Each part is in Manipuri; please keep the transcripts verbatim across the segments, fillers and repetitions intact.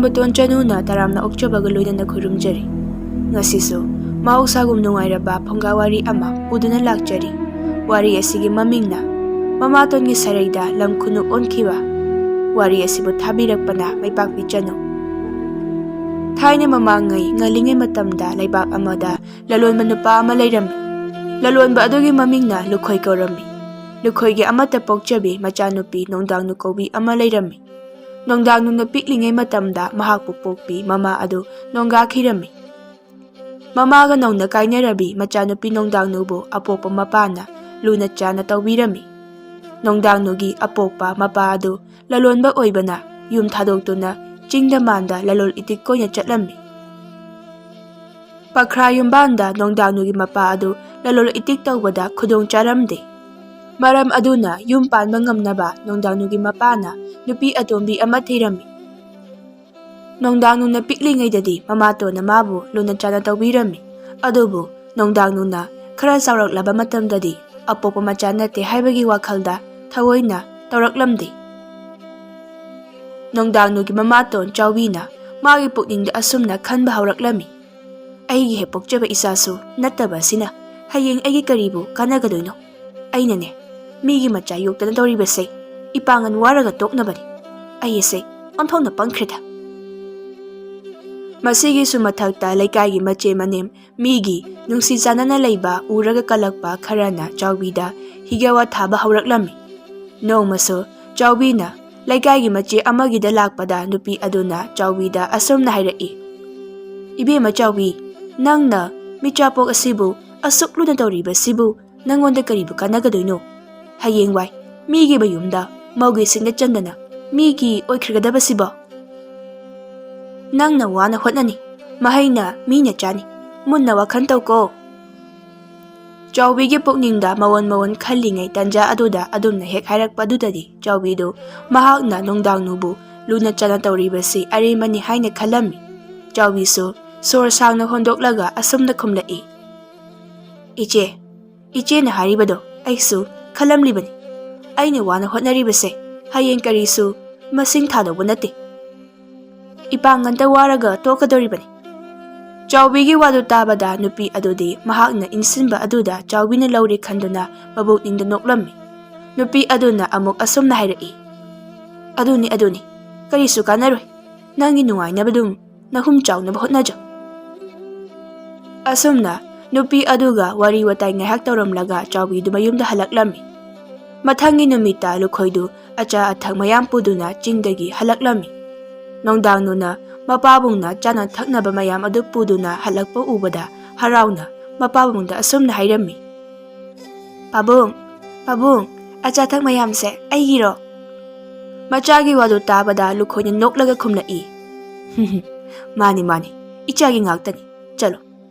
ꯕꯇꯣꯟ ꯆꯅꯨꯅ ꯇꯔꯥꯝꯅ ꯑꯣꯛꯆꯕꯒ ꯂꯣꯏꯅꯅ ꯈꯨꯔꯨꯝꯖꯔꯤ꯫ ꯉꯁꯤꯁꯨ ꯃꯍꯧꯁꯥꯒꯨꯝ ꯅꯨꯡꯉꯥꯏꯔꯕ ꯐꯨꯡꯒꯥ ꯋꯥꯔꯤ ꯑꯃ ꯄꯨꯗꯨꯅ ꯂꯥꯛꯆꯔꯤ꯫ ꯋꯥꯔꯤ ꯑꯁꯤꯒꯤ ꯃꯃꯤꯡꯅ ꯃꯃꯥꯇꯣꯟꯒꯤ ꯁꯔꯩꯗ ꯂꯝ ꯈꯨꯅꯨ ꯑꯣꯟꯈꯤꯕ꯫ ꯋꯥꯔꯤ ꯑꯁꯤꯕꯨ ꯊꯥꯕꯤꯔꯛꯄꯅ ꯃꯩꯄꯥꯛꯄꯤ ꯆꯅꯨ꯫ ꯊꯥꯏꯅ ꯃꯃꯥꯡꯉꯩ ꯉꯜꯂꯤꯉꯩ ꯃꯇꯝꯗ ꯂꯩꯕꯥꯛ ꯑꯃꯗ ꯂꯂꯣꯟꯕ ꯅꯨꯄꯥ ꯑꯃ ꯂꯩꯔꯝꯃꯤ꯫ ꯂꯂꯣꯟꯕ ꯑꯗꯨꯒꯤ ꯃꯃꯤꯡꯅ ꯂꯨꯈꯣꯏ ꯀꯧꯔꯝꯃꯤ꯫ ꯂꯨꯈꯣꯏꯒꯤ ꯑꯃꯠꯇ ꯄꯣꯛꯆꯕꯤ ꯃꯆꯥꯅꯨꯄꯤ ꯅꯣꯡꯗꯥꯡꯅꯨ ꯀꯧꯕꯤ ꯑꯃ ꯂꯩꯔꯝꯃꯤ꯫ ꯅꯣꯡꯗꯥꯡꯅꯨꯅ ꯄꯤꯛꯂꯤꯉꯩ ꯃꯇꯝꯗ ꯃꯍꯥꯛꯄꯨ ꯄꯣꯛꯄꯤ ꯃꯃꯥ ꯑꯗꯨ ꯅꯣꯡꯒꯥꯈꯤꯔꯝꯃꯤ꯫ ꯃꯃꯥꯒ ꯅꯧꯅ ꯀꯥꯏꯅꯔꯕꯤ ꯃꯆꯥꯅꯨꯄꯤ ꯅꯣꯡꯗꯥꯡꯅꯨꯕꯨ ꯑꯄꯣꯛꯄ ꯃꯄꯥꯅ ꯂꯨꯅ ꯆꯥꯅ ꯇꯧꯕꯤꯔꯝꯃꯤ꯫ ꯅꯣꯡꯗꯥꯡꯅꯨꯒꯤ ꯑꯄꯣꯛꯄ ꯃꯄꯥ ꯑꯗꯨ ꯂꯂꯣꯟꯕ ꯑꯣꯏꯕꯅ ꯌꯨꯝ ꯊꯥꯗꯣꯛꯇꯨꯅ ꯆꯤꯡꯗ ꯃꯥꯟꯗ ꯂꯂꯣꯜ ꯏꯇꯤꯛ ꯀꯣꯏꯅ ꯆꯠꯂꯝꯃꯤ꯫ ꯄꯈ꯭ꯔꯥ ꯌꯨꯝꯕꯥꯟꯗ ꯅꯣꯡꯗꯥꯡꯅꯨꯒꯤ ꯃꯄꯥ ꯑꯗꯨ ꯂꯂꯣꯜ ꯏꯇꯤꯛ ꯇꯧꯕꯗ ꯈꯨꯗꯣꯡ ꯆꯥꯔꯝꯗꯦ꯫ ꯃꯔꯝ ꯑꯗꯨꯅ ꯌꯨꯝ ꯄꯥꯟꯕ ꯉꯝꯅꯕ ꯅꯣꯡꯗꯥꯡꯅꯨꯒꯤ ꯃꯄꯥꯅ ꯅꯨꯄꯤ ꯑꯇꯣꯝꯕꯤ ꯑꯃ ꯊꯤꯔꯝꯃꯤ꯫ ꯅꯣꯡꯗꯥꯡꯅꯨꯅ ꯄꯤꯛꯂꯤꯉꯩꯗꯗꯤ ꯃꯃꯥꯇꯣꯟꯅ ꯃꯥꯕꯨ ꯂꯨꯅ ꯆꯥꯅ ꯇꯧꯕꯤꯔꯝꯃꯤ꯫ ꯑꯗꯨꯕꯨ ꯅꯣꯡꯗꯥꯡꯅꯨꯅ ꯈꯔ ꯆꯥꯎꯔꯛꯂꯕ ꯃꯇꯝꯗꯗꯤ ꯑꯄꯣꯛꯄ ꯃꯆꯥ ꯅꯠꯇꯦ ꯍꯥꯏꯕꯒꯤ ꯋꯥꯈꯜꯗ ꯊꯑꯣꯏꯅ ꯇꯧꯔꯛꯂꯝꯗꯦ꯫ ꯅꯣꯡꯗꯥꯡꯅꯨꯒꯤ ꯃꯃꯥꯇꯣꯟ ꯆꯥꯎꯕꯤꯅ ꯃꯥꯒꯤ ꯄꯨꯛꯅꯤꯡꯗ ꯑꯁꯨꯝꯅ ꯈꯟꯕ ꯍꯧꯔꯛꯂꯝꯃꯤ, "ꯑꯩꯒꯤ ꯍꯦꯛ ꯄꯣꯛꯆꯕ ꯏꯆꯥꯁꯨ ꯅꯠꯇꯕ ꯑꯁꯤꯅ ꯍꯌꯦꯡ ꯑꯩꯒꯤ ꯀꯔꯤꯕꯨ ꯀꯥꯟꯅꯒꯗꯣꯏꯅꯣ? ꯑꯩꯅꯅꯦ, ꯃꯤꯒꯤ ꯃꯆꯥ ꯌꯣꯛꯇꯅ ꯇꯧꯔꯤꯕꯁꯦ ꯏꯄꯥꯡꯒꯜ ꯋꯥꯔꯒ ꯇꯣꯛꯅꯕꯅꯤ꯫ ꯑꯩ ꯑꯁꯦ ꯑꯣꯟꯊꯣꯛꯅ ꯄꯪꯈ꯭ꯔꯦꯗ꯫" ꯃꯁꯤꯒꯤꯁꯨ ꯃꯊꯛꯇ ꯂꯩꯀꯥꯏꯒꯤ ꯃꯆꯦ ꯃꯅꯦꯝ ꯃꯤꯒꯤ ꯅꯨꯡꯁꯤ ꯆꯥꯟꯅꯅ ꯂꯩꯕ ꯎꯔꯒ ꯀꯜꯂꯛꯄ ꯈꯔꯅ ꯆꯥꯎꯕꯤꯗ ꯍꯤꯒꯋꯥ ꯊꯥꯕ ꯍꯧꯔꯛꯂꯝꯃꯤ꯫ ꯅꯣꯡꯃꯁꯨ ꯆꯥꯎꯕꯤꯅ ꯂꯩꯀꯥꯏꯒꯤ ꯃꯆꯦ ꯑꯃꯒꯤꯗ ꯂꯥꯛꯄꯗ ꯅꯨꯄꯤ ꯑꯗꯨꯅ ꯆꯥꯎꯕꯤꯗ ꯑꯁꯨꯝꯅ ꯍꯥꯏꯔꯛꯏ, "ꯏꯕꯦꯝꯃ ꯆꯥꯎꯕꯤ, ꯅꯪꯅ ꯃꯤꯆꯥꯄꯣꯛ ꯑꯁꯤꯕꯨ ꯑꯁꯨꯛ ꯂꯨꯅ ꯇꯧꯔꯤꯕꯁꯤꯕꯨ ꯅꯪꯉꯣꯟꯗ ꯀꯔꯤꯕꯨ ꯀꯥꯟꯅꯒꯗꯣꯏꯅꯣ? ꯍꯌꯦꯡꯋꯥꯏ ꯃꯤꯒꯤ ꯃꯌꯨꯝꯗ ꯃꯧꯒꯤ ꯁꯤꯡꯗ ꯆꯟꯗꯅ ꯃꯤꯒꯤ ꯑꯣꯏꯈ꯭ꯔꯒꯗꯕꯁꯤꯕꯣ? ꯅꯪꯅ ꯋꯥꯅ ꯍꯣꯠꯅꯅꯤ, ꯃꯍꯩꯅ ꯃꯤꯅ ꯆꯥꯅꯤ꯫ ꯃꯨꯟꯅ ꯋꯥꯈꯜ ꯇꯧꯀꯣ꯫" ꯆꯥꯎꯕꯤꯒꯤ ꯄꯨꯛꯅꯤꯡꯗ ꯃꯋꯣꯟ ꯃꯋꯣꯟ ꯈꯜꯂꯤꯉꯩ ꯇꯟꯖꯥ ꯑꯗꯨꯗ ꯑꯗꯨꯝꯅ ꯍꯦꯛ ꯍꯥꯏꯔꯛꯄꯗꯨꯗꯗꯤ ꯆꯥꯎꯕꯤꯗꯨ ꯃꯍꯥꯛꯅ ꯅꯣꯡꯗꯥꯡꯅꯨꯕꯨ ꯂꯨꯅ ꯆꯥꯅ ꯇꯧꯔꯤꯕꯁꯤ ꯑꯔꯦꯝꯕꯅꯤ ꯍꯥꯏꯅ ꯈꯜꯂꯝꯃꯤ꯫ ꯆꯥꯎꯕꯤꯁꯨ ꯁꯣꯔ ꯁꯥꯡꯅ ꯍꯣꯟꯗꯣꯛꯂꯒ ꯑꯁꯨꯝꯅ ꯈꯨꯝꯂꯛꯏ, "ꯏꯆꯦ, ꯏꯆꯦꯅ ꯍꯥꯏꯔꯤꯕꯗꯣ ꯑꯩꯁꯨ ꯈꯜꯂꯝꯂꯤꯕꯅꯤ꯫ ꯑꯩꯅ ꯋꯥꯅ ꯍꯣꯠꯅꯔꯤꯕꯁꯦ ꯍꯌꯦꯡ ꯀꯔꯤꯁꯨ ꯃꯁꯤꯡ ꯊꯥꯗꯧꯕ ꯅꯠꯇꯦ꯫" ꯏꯄꯥꯡꯒꯜꯗ ꯋꯥꯔꯒ ꯇꯣꯛꯀꯗꯧꯔꯤꯕꯅꯤ꯫ ꯆꯥꯎꯕꯤꯒꯤ ꯋꯥꯗꯨ ꯇꯥꯕꯗ ꯅꯨꯄꯤ ꯑꯗꯨꯗꯤ ꯃꯍꯥꯛꯅ ꯏꯟꯁꯤꯟꯕ ꯑꯗꯨꯗ ꯆꯥꯎꯕꯤꯅ ꯂꯧꯔꯦ ꯈꯟꯗꯨꯅ ꯃꯕꯨꯛꯅꯤꯡꯗ ꯅꯣꯛꯂꯝꯃꯤ꯫ ꯅꯨꯄꯤ ꯑꯗꯨꯅ ꯑꯃꯨꯛ ꯑꯁꯨꯝꯅ ꯍꯥꯏꯔꯛꯏ, "ꯑꯗꯨꯅꯤ, ꯑꯗꯨꯅꯤ, ꯀꯔꯤꯁꯨ ꯀꯥꯟꯅꯔꯣꯏ꯫ ꯅꯪꯒꯤ ꯅꯨꯡꯉꯥꯏꯅꯕꯗꯨꯝ ꯅꯍꯨꯝ ꯆꯥꯎꯅꯕ ꯍꯣꯠꯅꯖꯧ꯫" ꯑꯁꯨꯝꯅ ꯅꯨꯄꯤ ꯑꯗꯨꯒ ꯋꯥꯔꯤ ꯋꯥꯇꯥꯏ ꯉꯥꯏꯍꯥꯛ ꯇꯧꯔꯝꯂꯒ ꯆꯥꯎꯕꯤꯗꯨ ꯃꯌꯨꯝꯗ ꯍꯜꯂꯛꯂꯝꯃꯤ꯫ ꯃꯊꯪꯒꯤ ꯅꯨꯃꯤꯠꯇ ꯂꯨꯈꯣꯏꯗꯨ ꯑꯆꯥ ꯑꯊꯛ ꯃꯌꯥꯝ ꯄꯨꯗꯨꯅ ꯆꯤꯡꯗꯒꯤ ꯍꯜꯂꯛꯂꯝꯃꯤ꯫ ꯅꯣꯡꯗꯥꯡꯅꯨꯅ ꯃꯄꯥꯕꯨꯡꯅ ꯆꯥꯅ ꯊꯛꯅꯕ ꯃꯌꯥꯝ ꯑꯗꯨ ꯄꯨꯗꯨꯅ ꯍꯜꯂꯛꯄ ꯎꯕꯗ ꯍꯔꯥꯎꯅ ꯃꯄꯥꯕꯨꯡꯗ ꯑꯁꯨꯝꯅ ꯍꯥꯏꯔꯝꯃꯤ, "ꯄꯥꯕꯨꯡ, ꯄꯥꯕꯨꯡ, ꯑꯆꯥ ꯑꯊꯛ ꯃꯌꯥꯝꯁꯦ ꯑꯩꯒꯤꯔꯣ?" ꯃꯆꯥꯒꯤ ꯋꯥꯗꯨ ꯇꯥꯕꯗ ꯂꯨꯈꯣꯏꯅ ꯅꯣꯛꯂꯒ ꯈꯨꯝꯂꯛꯏ, "ꯃꯥꯅꯤ, ꯃꯥꯅꯤ, ꯏꯆꯥꯒꯤ ꯉꯥꯛꯇꯅꯤ꯫ ꯆꯠꯂꯣ,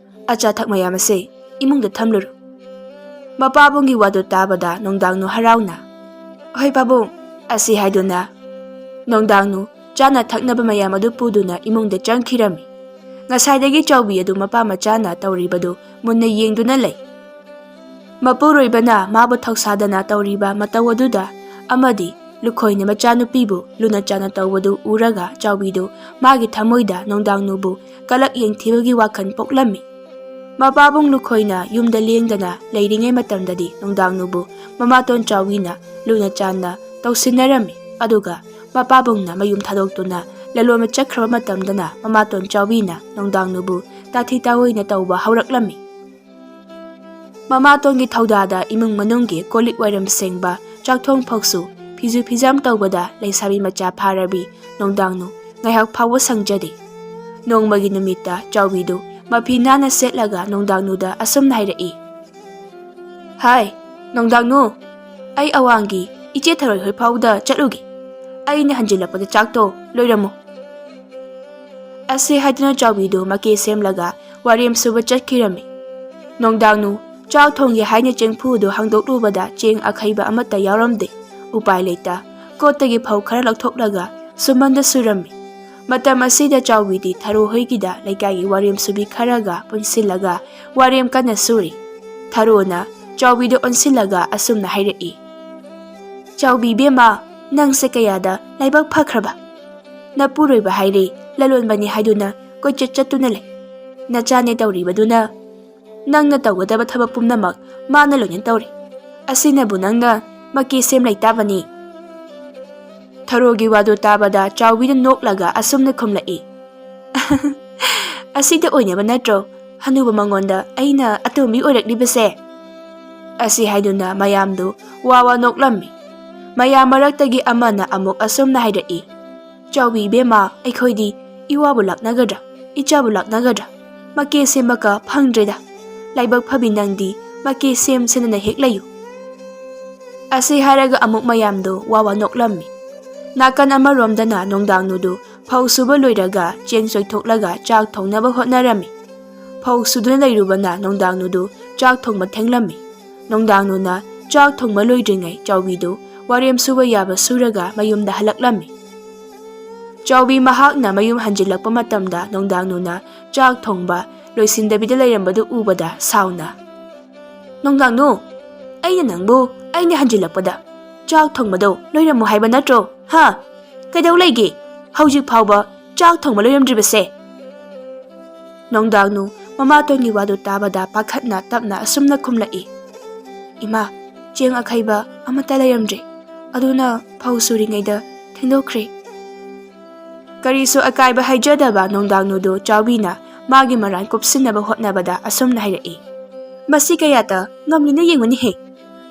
ꯑꯆꯥ ꯑꯊꯛ ꯃꯌꯥꯝ ꯑꯁꯦ ꯏꯃꯨꯡꯗ ꯊꯝꯂꯨꯔꯣ꯫" ꯃꯄꯥꯕꯨꯡꯒꯤ ꯋꯥꯗꯨ ꯇꯥꯕꯗ ꯅꯣꯡꯗꯥꯡꯅꯨ ꯍꯔꯥꯎꯅ, "ꯍꯣꯏ ꯄꯥꯕꯨꯡ," ꯑꯁꯤ ꯍꯥꯏꯗꯨꯅ ꯅꯣꯡꯗꯥꯡꯅꯨ ꯆꯥꯅ ꯊꯛꯅꯕ ꯃꯌꯥꯝ ꯑꯗꯨ ꯄꯨꯗꯨꯅ ꯏꯃꯨꯡꯗ ꯆꯪꯈꯤꯔꯝꯃꯤ꯫ ꯉꯁꯥꯏꯗꯒꯤ ꯆꯥꯎꯕꯤ ꯑꯗꯨ ꯃꯄꯥ ꯃꯆꯥꯅ ꯇꯧꯔꯤꯕꯗꯨ ꯃꯨꯟꯅ ꯌꯦꯡꯗꯨꯅ ꯂꯩ꯫ ꯃꯄꯨꯔꯣꯏꯕꯅ ꯃꯥꯕꯨ ꯊꯧꯁꯥꯗꯅ ꯇꯧꯔꯤꯕ ꯃꯇꯧ ꯑꯗꯨꯗ ꯑꯃꯗꯤ ꯂꯨꯈꯣꯏꯅ ꯃꯆꯥꯅꯨꯄꯤꯕꯨ ꯂꯨꯅ ꯆꯥꯅ ꯇꯧꯕꯗꯨ ꯎꯔꯒ ꯆꯥꯎꯕꯤꯗꯨ ꯃꯥꯒꯤ ꯊꯃꯣꯏꯗ ꯅꯣꯡꯗꯥꯡꯅꯨꯕꯨ ꯀꯂꯛ ꯌꯦꯡꯊꯤꯕꯒꯤ ꯋꯥꯈꯜ ꯄꯣꯛꯂꯝꯃꯤ꯫ ꯃꯄꯥꯕꯨꯡ ꯂꯨꯈꯣꯏꯅ ꯌꯨꯝꯗ ꯂꯦꯡꯗꯅ ꯂꯩꯔꯤꯉꯩ ꯃꯇꯝꯗꯗꯤ ꯅꯣꯡꯗꯥꯡꯅꯨꯕꯨ ꯃꯃꯥꯇꯣꯟ ꯆꯥꯎꯕꯤꯅ ꯂꯨꯅ ꯆꯥꯟꯅ ꯇꯧꯁꯤꯟꯅꯔꯝꯃꯤ꯫ ꯑꯗꯨꯒ ꯃꯄꯥꯕꯨꯡꯅ ꯃꯌꯨꯝ ꯊꯥꯗꯣꯛꯇꯨꯅ ꯂꯂꯣꯟꯕ ꯆꯠꯈ꯭ꯔꯕ ꯃꯇꯝꯗꯅ ꯃꯃꯥꯇꯣꯟ ꯆꯥꯎꯕꯤꯅ ꯅꯣꯡꯗꯥꯡꯅꯨꯕꯨ ꯇꯥꯊꯤ ꯇꯥꯑꯣꯏꯅ ꯇꯧꯕ ꯍꯧꯔꯛꯂꯝꯃꯤ꯫ ꯃꯃꯥꯇꯣꯟꯒꯤ ꯊꯧꯗꯥꯗ ꯏꯃꯨꯡ ꯃꯅꯨꯡꯒꯤ ꯀꯣꯜ ꯂꯤꯛ ꯋꯥꯏꯔꯝ ꯁꯦꯡꯕ, ꯆꯥꯛꯊꯣꯡ ꯐꯥꯎꯁꯨ ꯐꯤꯖꯨ ꯐꯤꯖꯥꯝ ꯇꯧꯕꯗ ꯂꯩꯁꯥꯕꯤ ꯃꯆꯥ ꯐꯥꯔꯕꯤ ꯅꯣꯡꯗꯥꯡꯅꯨ ꯉꯥꯏꯍꯥꯛ ꯐꯥꯎꯕ ꯁꯪꯖꯗꯦ꯫ ꯅꯣꯡꯃꯒꯤ ꯅꯨꯃꯤꯠꯇ ꯆꯥꯎꯕꯤꯗꯨ ꯃꯐꯤ ꯅꯥꯟꯅ ꯁꯦꯠꯂꯒ ꯅꯣꯡꯗꯥꯡꯅꯨꯗ ꯑꯁꯨꯝꯅ ꯍꯥꯏꯔꯛꯏ, "ꯍꯥꯏ, ꯅꯣꯡꯗꯥꯡꯅꯨ, ꯑꯩ ꯑꯋꯥꯡꯒꯤ ꯏꯆꯦ ꯊꯔꯣꯏ ꯍꯣꯏ ꯐꯥꯎꯕꯗ ꯆꯠꯂꯨꯒꯦ꯫ ꯑꯩꯅ ꯍꯟꯖꯤꯜꯂꯛꯄꯗ ꯆꯥꯛꯇꯣ ꯂꯣꯏꯔꯝꯃꯨ꯫" ꯑꯁꯤ ꯍꯥꯏꯗꯨꯅ ꯆꯥꯎꯕꯤꯗꯨ ꯃꯀꯦ ꯁꯦꯝꯂꯒ ꯋꯥꯔꯦꯝ ꯁꯨꯕ ꯆꯠꯈꯤꯔꯝꯃꯤ꯫ ꯅꯣꯡꯗꯥꯡꯅꯨ ꯆꯥꯛ ꯊꯣꯡꯒꯦ ꯍꯥꯏꯅ ꯆꯦꯡꯐꯨꯗꯨ ꯍꯥꯡꯗꯣꯛꯂꯨꯕꯗ ꯆꯦꯡ ꯑꯈꯩꯕ ꯑꯃꯠꯇ ꯌꯥꯎꯔꯝꯗꯦ꯫ ꯎꯄꯥꯏ ꯂꯩꯇ ꯀꯣꯠꯇꯒꯤ ꯐꯧ ꯈꯔ ꯂꯧꯊꯣꯛꯂꯒ ꯁꯨꯝꯕꯟꯗ ꯁꯨꯔꯝꯃꯤ꯫ ꯃꯇꯝ ꯑꯁꯤꯗ ꯆꯥꯎꯕꯤꯗꯤ ꯊꯔꯣ ꯍꯣꯏꯒꯤꯗ ꯂꯩꯀꯥꯏꯒꯤ ꯋꯥꯔꯦꯝ ꯁꯨꯕꯤ ꯈꯔꯒ ꯄꯨꯟꯁꯤꯜꯂꯒ ꯋꯥꯔꯦꯝ ꯀꯟꯅ ꯁꯨꯔꯤ꯫ ꯊꯔꯣꯅ ꯆꯥꯎꯕꯤꯗ ꯑꯣꯟꯁꯤꯜꯂꯒ ꯑꯁꯨꯝꯅ ꯍꯥꯏꯔꯛꯏ, "ꯆꯥꯎꯕꯤ ꯏꯕꯦꯝꯃ, ꯅꯪꯁꯦ ꯀꯌꯥꯗ ꯂꯥꯏꯕꯛ ꯐꯈ꯭ꯔꯕ! ꯅꯄꯨꯔꯣꯏꯕ ꯍꯥꯏꯔꯦ, ꯂꯂꯣꯟꯕꯅꯤ ꯍꯥꯏꯗꯨꯅ ꯀꯣꯏꯆꯠ ꯆꯠꯇꯨꯅ ꯂꯩ꯫ ꯅꯆꯥꯅꯦ ꯇꯧꯔꯤꯕꯗꯨꯅ ꯅꯪꯅ ꯇꯧꯒꯗꯕ ꯊꯕꯛ ꯄꯨꯝꯅꯃꯛ ꯃꯥꯅ ꯂꯣꯏꯅ ꯇꯧꯔꯤ꯫ ꯑꯁꯤꯅꯕꯨ ꯅꯪꯅ ꯃꯀꯦ ꯁꯦꯝ ꯂꯩꯇꯥꯕꯅꯤ꯫ ꯊꯔꯣꯒꯤ ꯋꯥꯗꯨ ꯇꯥꯕꯗ ꯆꯥꯎꯕꯤꯅ ꯅꯣꯛꯂꯒ ꯑꯁꯨꯝꯅ ꯈꯨꯝꯂꯛꯏ, "ꯑꯁꯤꯗ ꯑꯣꯏꯅꯕ ꯅꯠꯇ꯭ꯔꯣ ꯍꯅꯨꯕ ꯃꯉꯣꯟꯗ ꯑꯩꯅ ꯑꯇꯣꯝꯕꯤ ꯑꯣꯏꯔꯛꯂꯤꯕꯁꯦ?" ꯑꯁꯤ ꯍꯥꯏꯗꯨꯅ ꯃꯌꯥꯝꯗꯨ ꯋꯥ ꯋꯥ ꯅꯣꯛꯂꯝꯃꯤ꯫ ꯃꯌꯥꯝ ꯃꯔꯛꯇꯒꯤ ꯑꯃꯅ ꯑꯃꯨꯛ ꯑꯁꯨꯝꯅ ꯍꯥꯏꯔꯛꯏ, "ꯆꯥꯎꯕꯤ ꯏꯕꯦꯝꯃ, ꯑꯩꯈꯣꯏꯗꯤ ꯏꯋꯥꯕꯨ ꯂꯥꯛꯅꯒꯗ꯭ꯔꯥ, ꯏꯆꯥꯕꯨ ꯂꯥꯛꯅꯒꯗ꯭ꯔꯥ? ꯃꯀꯦ ꯁꯦꯝꯕꯀ ꯐꯪꯗ꯭ꯔꯦꯗ꯫ ꯂꯥꯏꯕꯛ ꯐꯕꯤ ꯅꯪꯗꯤ ꯃꯀꯦ ꯁꯦꯝ ꯁꯦꯝꯗꯅ ꯍꯦꯛ ꯂꯩꯌꯨ꯫" ꯑꯁꯤ ꯍꯥꯏꯔꯒ ꯑꯃꯨꯛ ꯃꯌꯥꯝꯗꯨ ꯋꯥ ꯋꯥ ꯅꯣꯛꯂꯝꯃꯤ꯫ ꯅꯥꯀꯟ ꯑꯃꯔꯣꯝꯗꯅ ꯅꯨꯡꯗꯥꯡꯅꯨꯗꯨ ꯐꯧ ꯁꯨꯕ ꯂꯣꯏꯔꯒ ꯆꯦꯡ ꯆꯣꯏꯊꯣꯛꯂꯒ ꯆꯥꯛ ꯊꯣꯡꯅꯕ ꯍꯣꯠꯅꯔꯝꯃꯤ꯫ ꯐꯧ ꯁꯨꯗꯨꯅ ꯂꯩꯔꯨꯕꯅ ꯅꯨꯡꯗꯥꯡꯅꯨꯗꯨ ꯆꯥꯛ ꯊꯣꯡꯕ ꯊꯦꯡꯂꯝꯃꯤ꯫ ꯅꯨꯡꯗꯥꯡꯅꯨꯅ ꯆꯥꯛ ꯊꯣꯡꯕ ꯂꯣꯏꯗ꯭ꯔꯤꯉꯩ ꯆꯥꯎꯕꯤꯗꯨ ꯋꯥꯔꯦꯝ ꯁꯨꯕ ꯌꯥꯕ ꯁꯨꯔꯒ ꯃꯌꯨꯝꯗ ꯍꯜꯂꯛꯂꯝꯃꯤ꯫ ꯆꯥꯎꯕꯤ ꯃꯍꯥꯛꯅ ꯃꯌꯨꯝ ꯍꯟꯖꯤꯜꯂꯛꯄ ꯃꯇꯝꯗ ꯅꯨꯡꯗꯥꯡꯅꯨꯅ ꯆꯥꯛ ꯊꯣꯡꯕ ꯂꯣꯏꯁꯤꯟꯗꯕꯤꯗ ꯂꯩꯔꯝꯕꯗꯨ ꯎꯕꯗ ꯁꯥꯎꯅ, "ꯅꯨꯡꯗꯥꯡꯅꯨ, ꯑꯩꯅ ꯅꯪꯕꯨ ꯑꯩꯅ ꯍꯟꯖꯤꯜꯂꯛꯄꯗ ꯆꯥꯛ ꯊꯣꯡꯕꯗꯣ ꯂꯣꯏꯔꯝꯃꯨ ꯍꯥꯏꯕ ꯅꯠꯇ꯭ꯔꯣ? ꯍꯥ? ꯀꯩꯗꯧ ꯂꯩꯒꯦ ꯍꯧꯖꯤꯛ ꯐꯥꯎꯕ ꯆꯥꯛ ꯊꯣꯡꯕ ꯂꯣꯏꯔꯝꯗ꯭ꯔꯤꯕꯁꯦ?" ꯅꯨꯡꯗꯥꯡꯅꯨ ꯃꯃꯥꯇꯣꯟꯒꯤ ꯋꯥꯗꯨ ꯇꯥꯕꯗ ꯄꯥꯈꯠꯅ ꯇꯞꯅ ꯑꯁꯨꯝꯅ ꯈꯨꯝꯂꯛꯏ, "ꯏꯃꯥ, ꯆꯦꯡ ꯑꯈꯩꯕ ꯑꯃꯠꯇ ꯂꯩꯔꯝꯗ꯭ꯔꯦ꯫ ꯑꯗꯨꯅ ꯐꯧ ꯁꯨꯔꯤꯉꯩꯗ ꯊꯦꯡꯗꯣꯛꯈ꯭ꯔꯦ꯫" ꯀꯔꯤꯁꯨ ꯑꯀꯥꯏꯕ ꯍꯥꯏꯖꯗꯕ ꯅꯨꯡꯗꯥꯡꯅꯨꯗꯨ ꯆꯥꯎꯕꯤꯅ ꯃꯥꯒꯤ ꯃꯔꯥꯟ ꯀꯨꯞꯁꯤꯟꯅꯕ ꯍꯣꯠꯅꯕꯗ ꯑꯁꯨꯝꯅ ꯍꯥꯏꯔꯛꯏ, "ꯃꯁꯤ ꯀꯌꯥꯇ ꯉꯝꯂꯤꯅ ꯌꯦꯡꯉꯨꯅꯦꯍꯦ꯫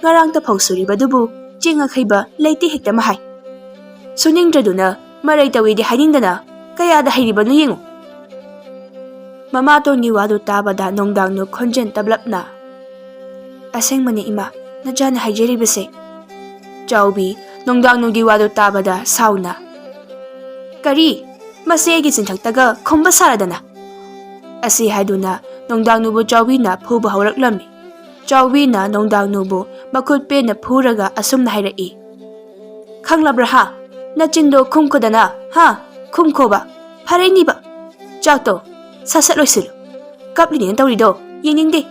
ꯉꯔꯥꯡꯇ ꯐꯧ ꯁꯨꯔꯤꯕꯗꯨꯕꯨ ꯆꯦꯡ ꯑꯈꯩꯕ ꯂꯩꯇꯦ ꯍꯦꯛꯇ ꯃꯍꯥꯏ꯫ ꯁꯨꯅꯤꯡꯗ꯭ꯔꯗꯨꯅ ꯃꯔꯩ ꯇꯧꯏꯗꯤ ꯍꯥꯏꯅꯤꯡꯗꯅ ꯀꯌꯥꯗ ꯍꯩꯔꯤꯕꯅꯣ ꯌꯦꯡꯉꯨ꯫" ꯃꯃꯥꯇꯣꯟꯒꯤ ꯋꯥꯗꯨ ꯇꯥꯕꯗ ꯅꯨꯡꯗꯥꯡꯅꯨ ꯈꯣꯟꯖꯦꯜ ꯇꯞꯂꯞꯅ, "ꯑꯁꯦꯡꯕꯅꯤ ꯏꯃꯥ, ꯅꯆꯥꯅ ꯍꯥꯏꯖꯔꯤꯕꯁꯦ꯫" ꯆꯥꯎꯕꯤ ꯅꯨꯡꯗꯥꯡꯅꯨꯒꯤ ꯋꯥꯗꯨ ꯇꯥꯕꯗ ꯁꯥꯎꯅ, "ꯀꯔꯤ? ꯃꯁꯤ ꯑꯩꯒꯤ ꯆꯤꯟꯊꯛꯇꯒ ꯈꯨꯝꯕ ꯁꯥꯔꯗꯅ?" ꯑꯁꯤ ꯍꯥꯏꯗꯨꯅ ꯅꯨꯡꯗꯥꯡꯅꯨꯕꯨ ꯆꯥꯎꯕꯤꯅ ꯐꯨꯕ ꯍꯧꯔꯛꯂꯝꯃꯤ꯫ ꯆꯥꯎꯕꯤꯅ ꯅꯨꯡꯗꯥꯡꯅꯨꯕꯨ ꯃꯈꯨꯠ ꯄꯦꯟꯅ ꯐꯨꯔꯒ ꯑꯁꯨꯝꯅ ꯍꯥꯏꯔꯛꯏ, "ꯈꯪꯂꯕ꯭ꯔꯥ ꯍꯥ? ꯅꯆꯤꯟꯗꯣ ꯈꯨꯝꯈꯣꯗꯅ, ꯍꯥ? ꯈꯨꯝꯈꯣꯕ, ꯐꯔꯛꯏꯅꯤꯕ꯫ ꯆꯥꯛꯇꯣ ꯁꯠ ꯁꯠ ꯂꯣꯏꯁꯤꯜꯂꯨ꯫ ꯀꯞꯂꯤꯅꯦꯅ ꯇꯧꯔꯤꯗꯣ ꯌꯦꯡꯅꯤꯡꯗꯦ꯫"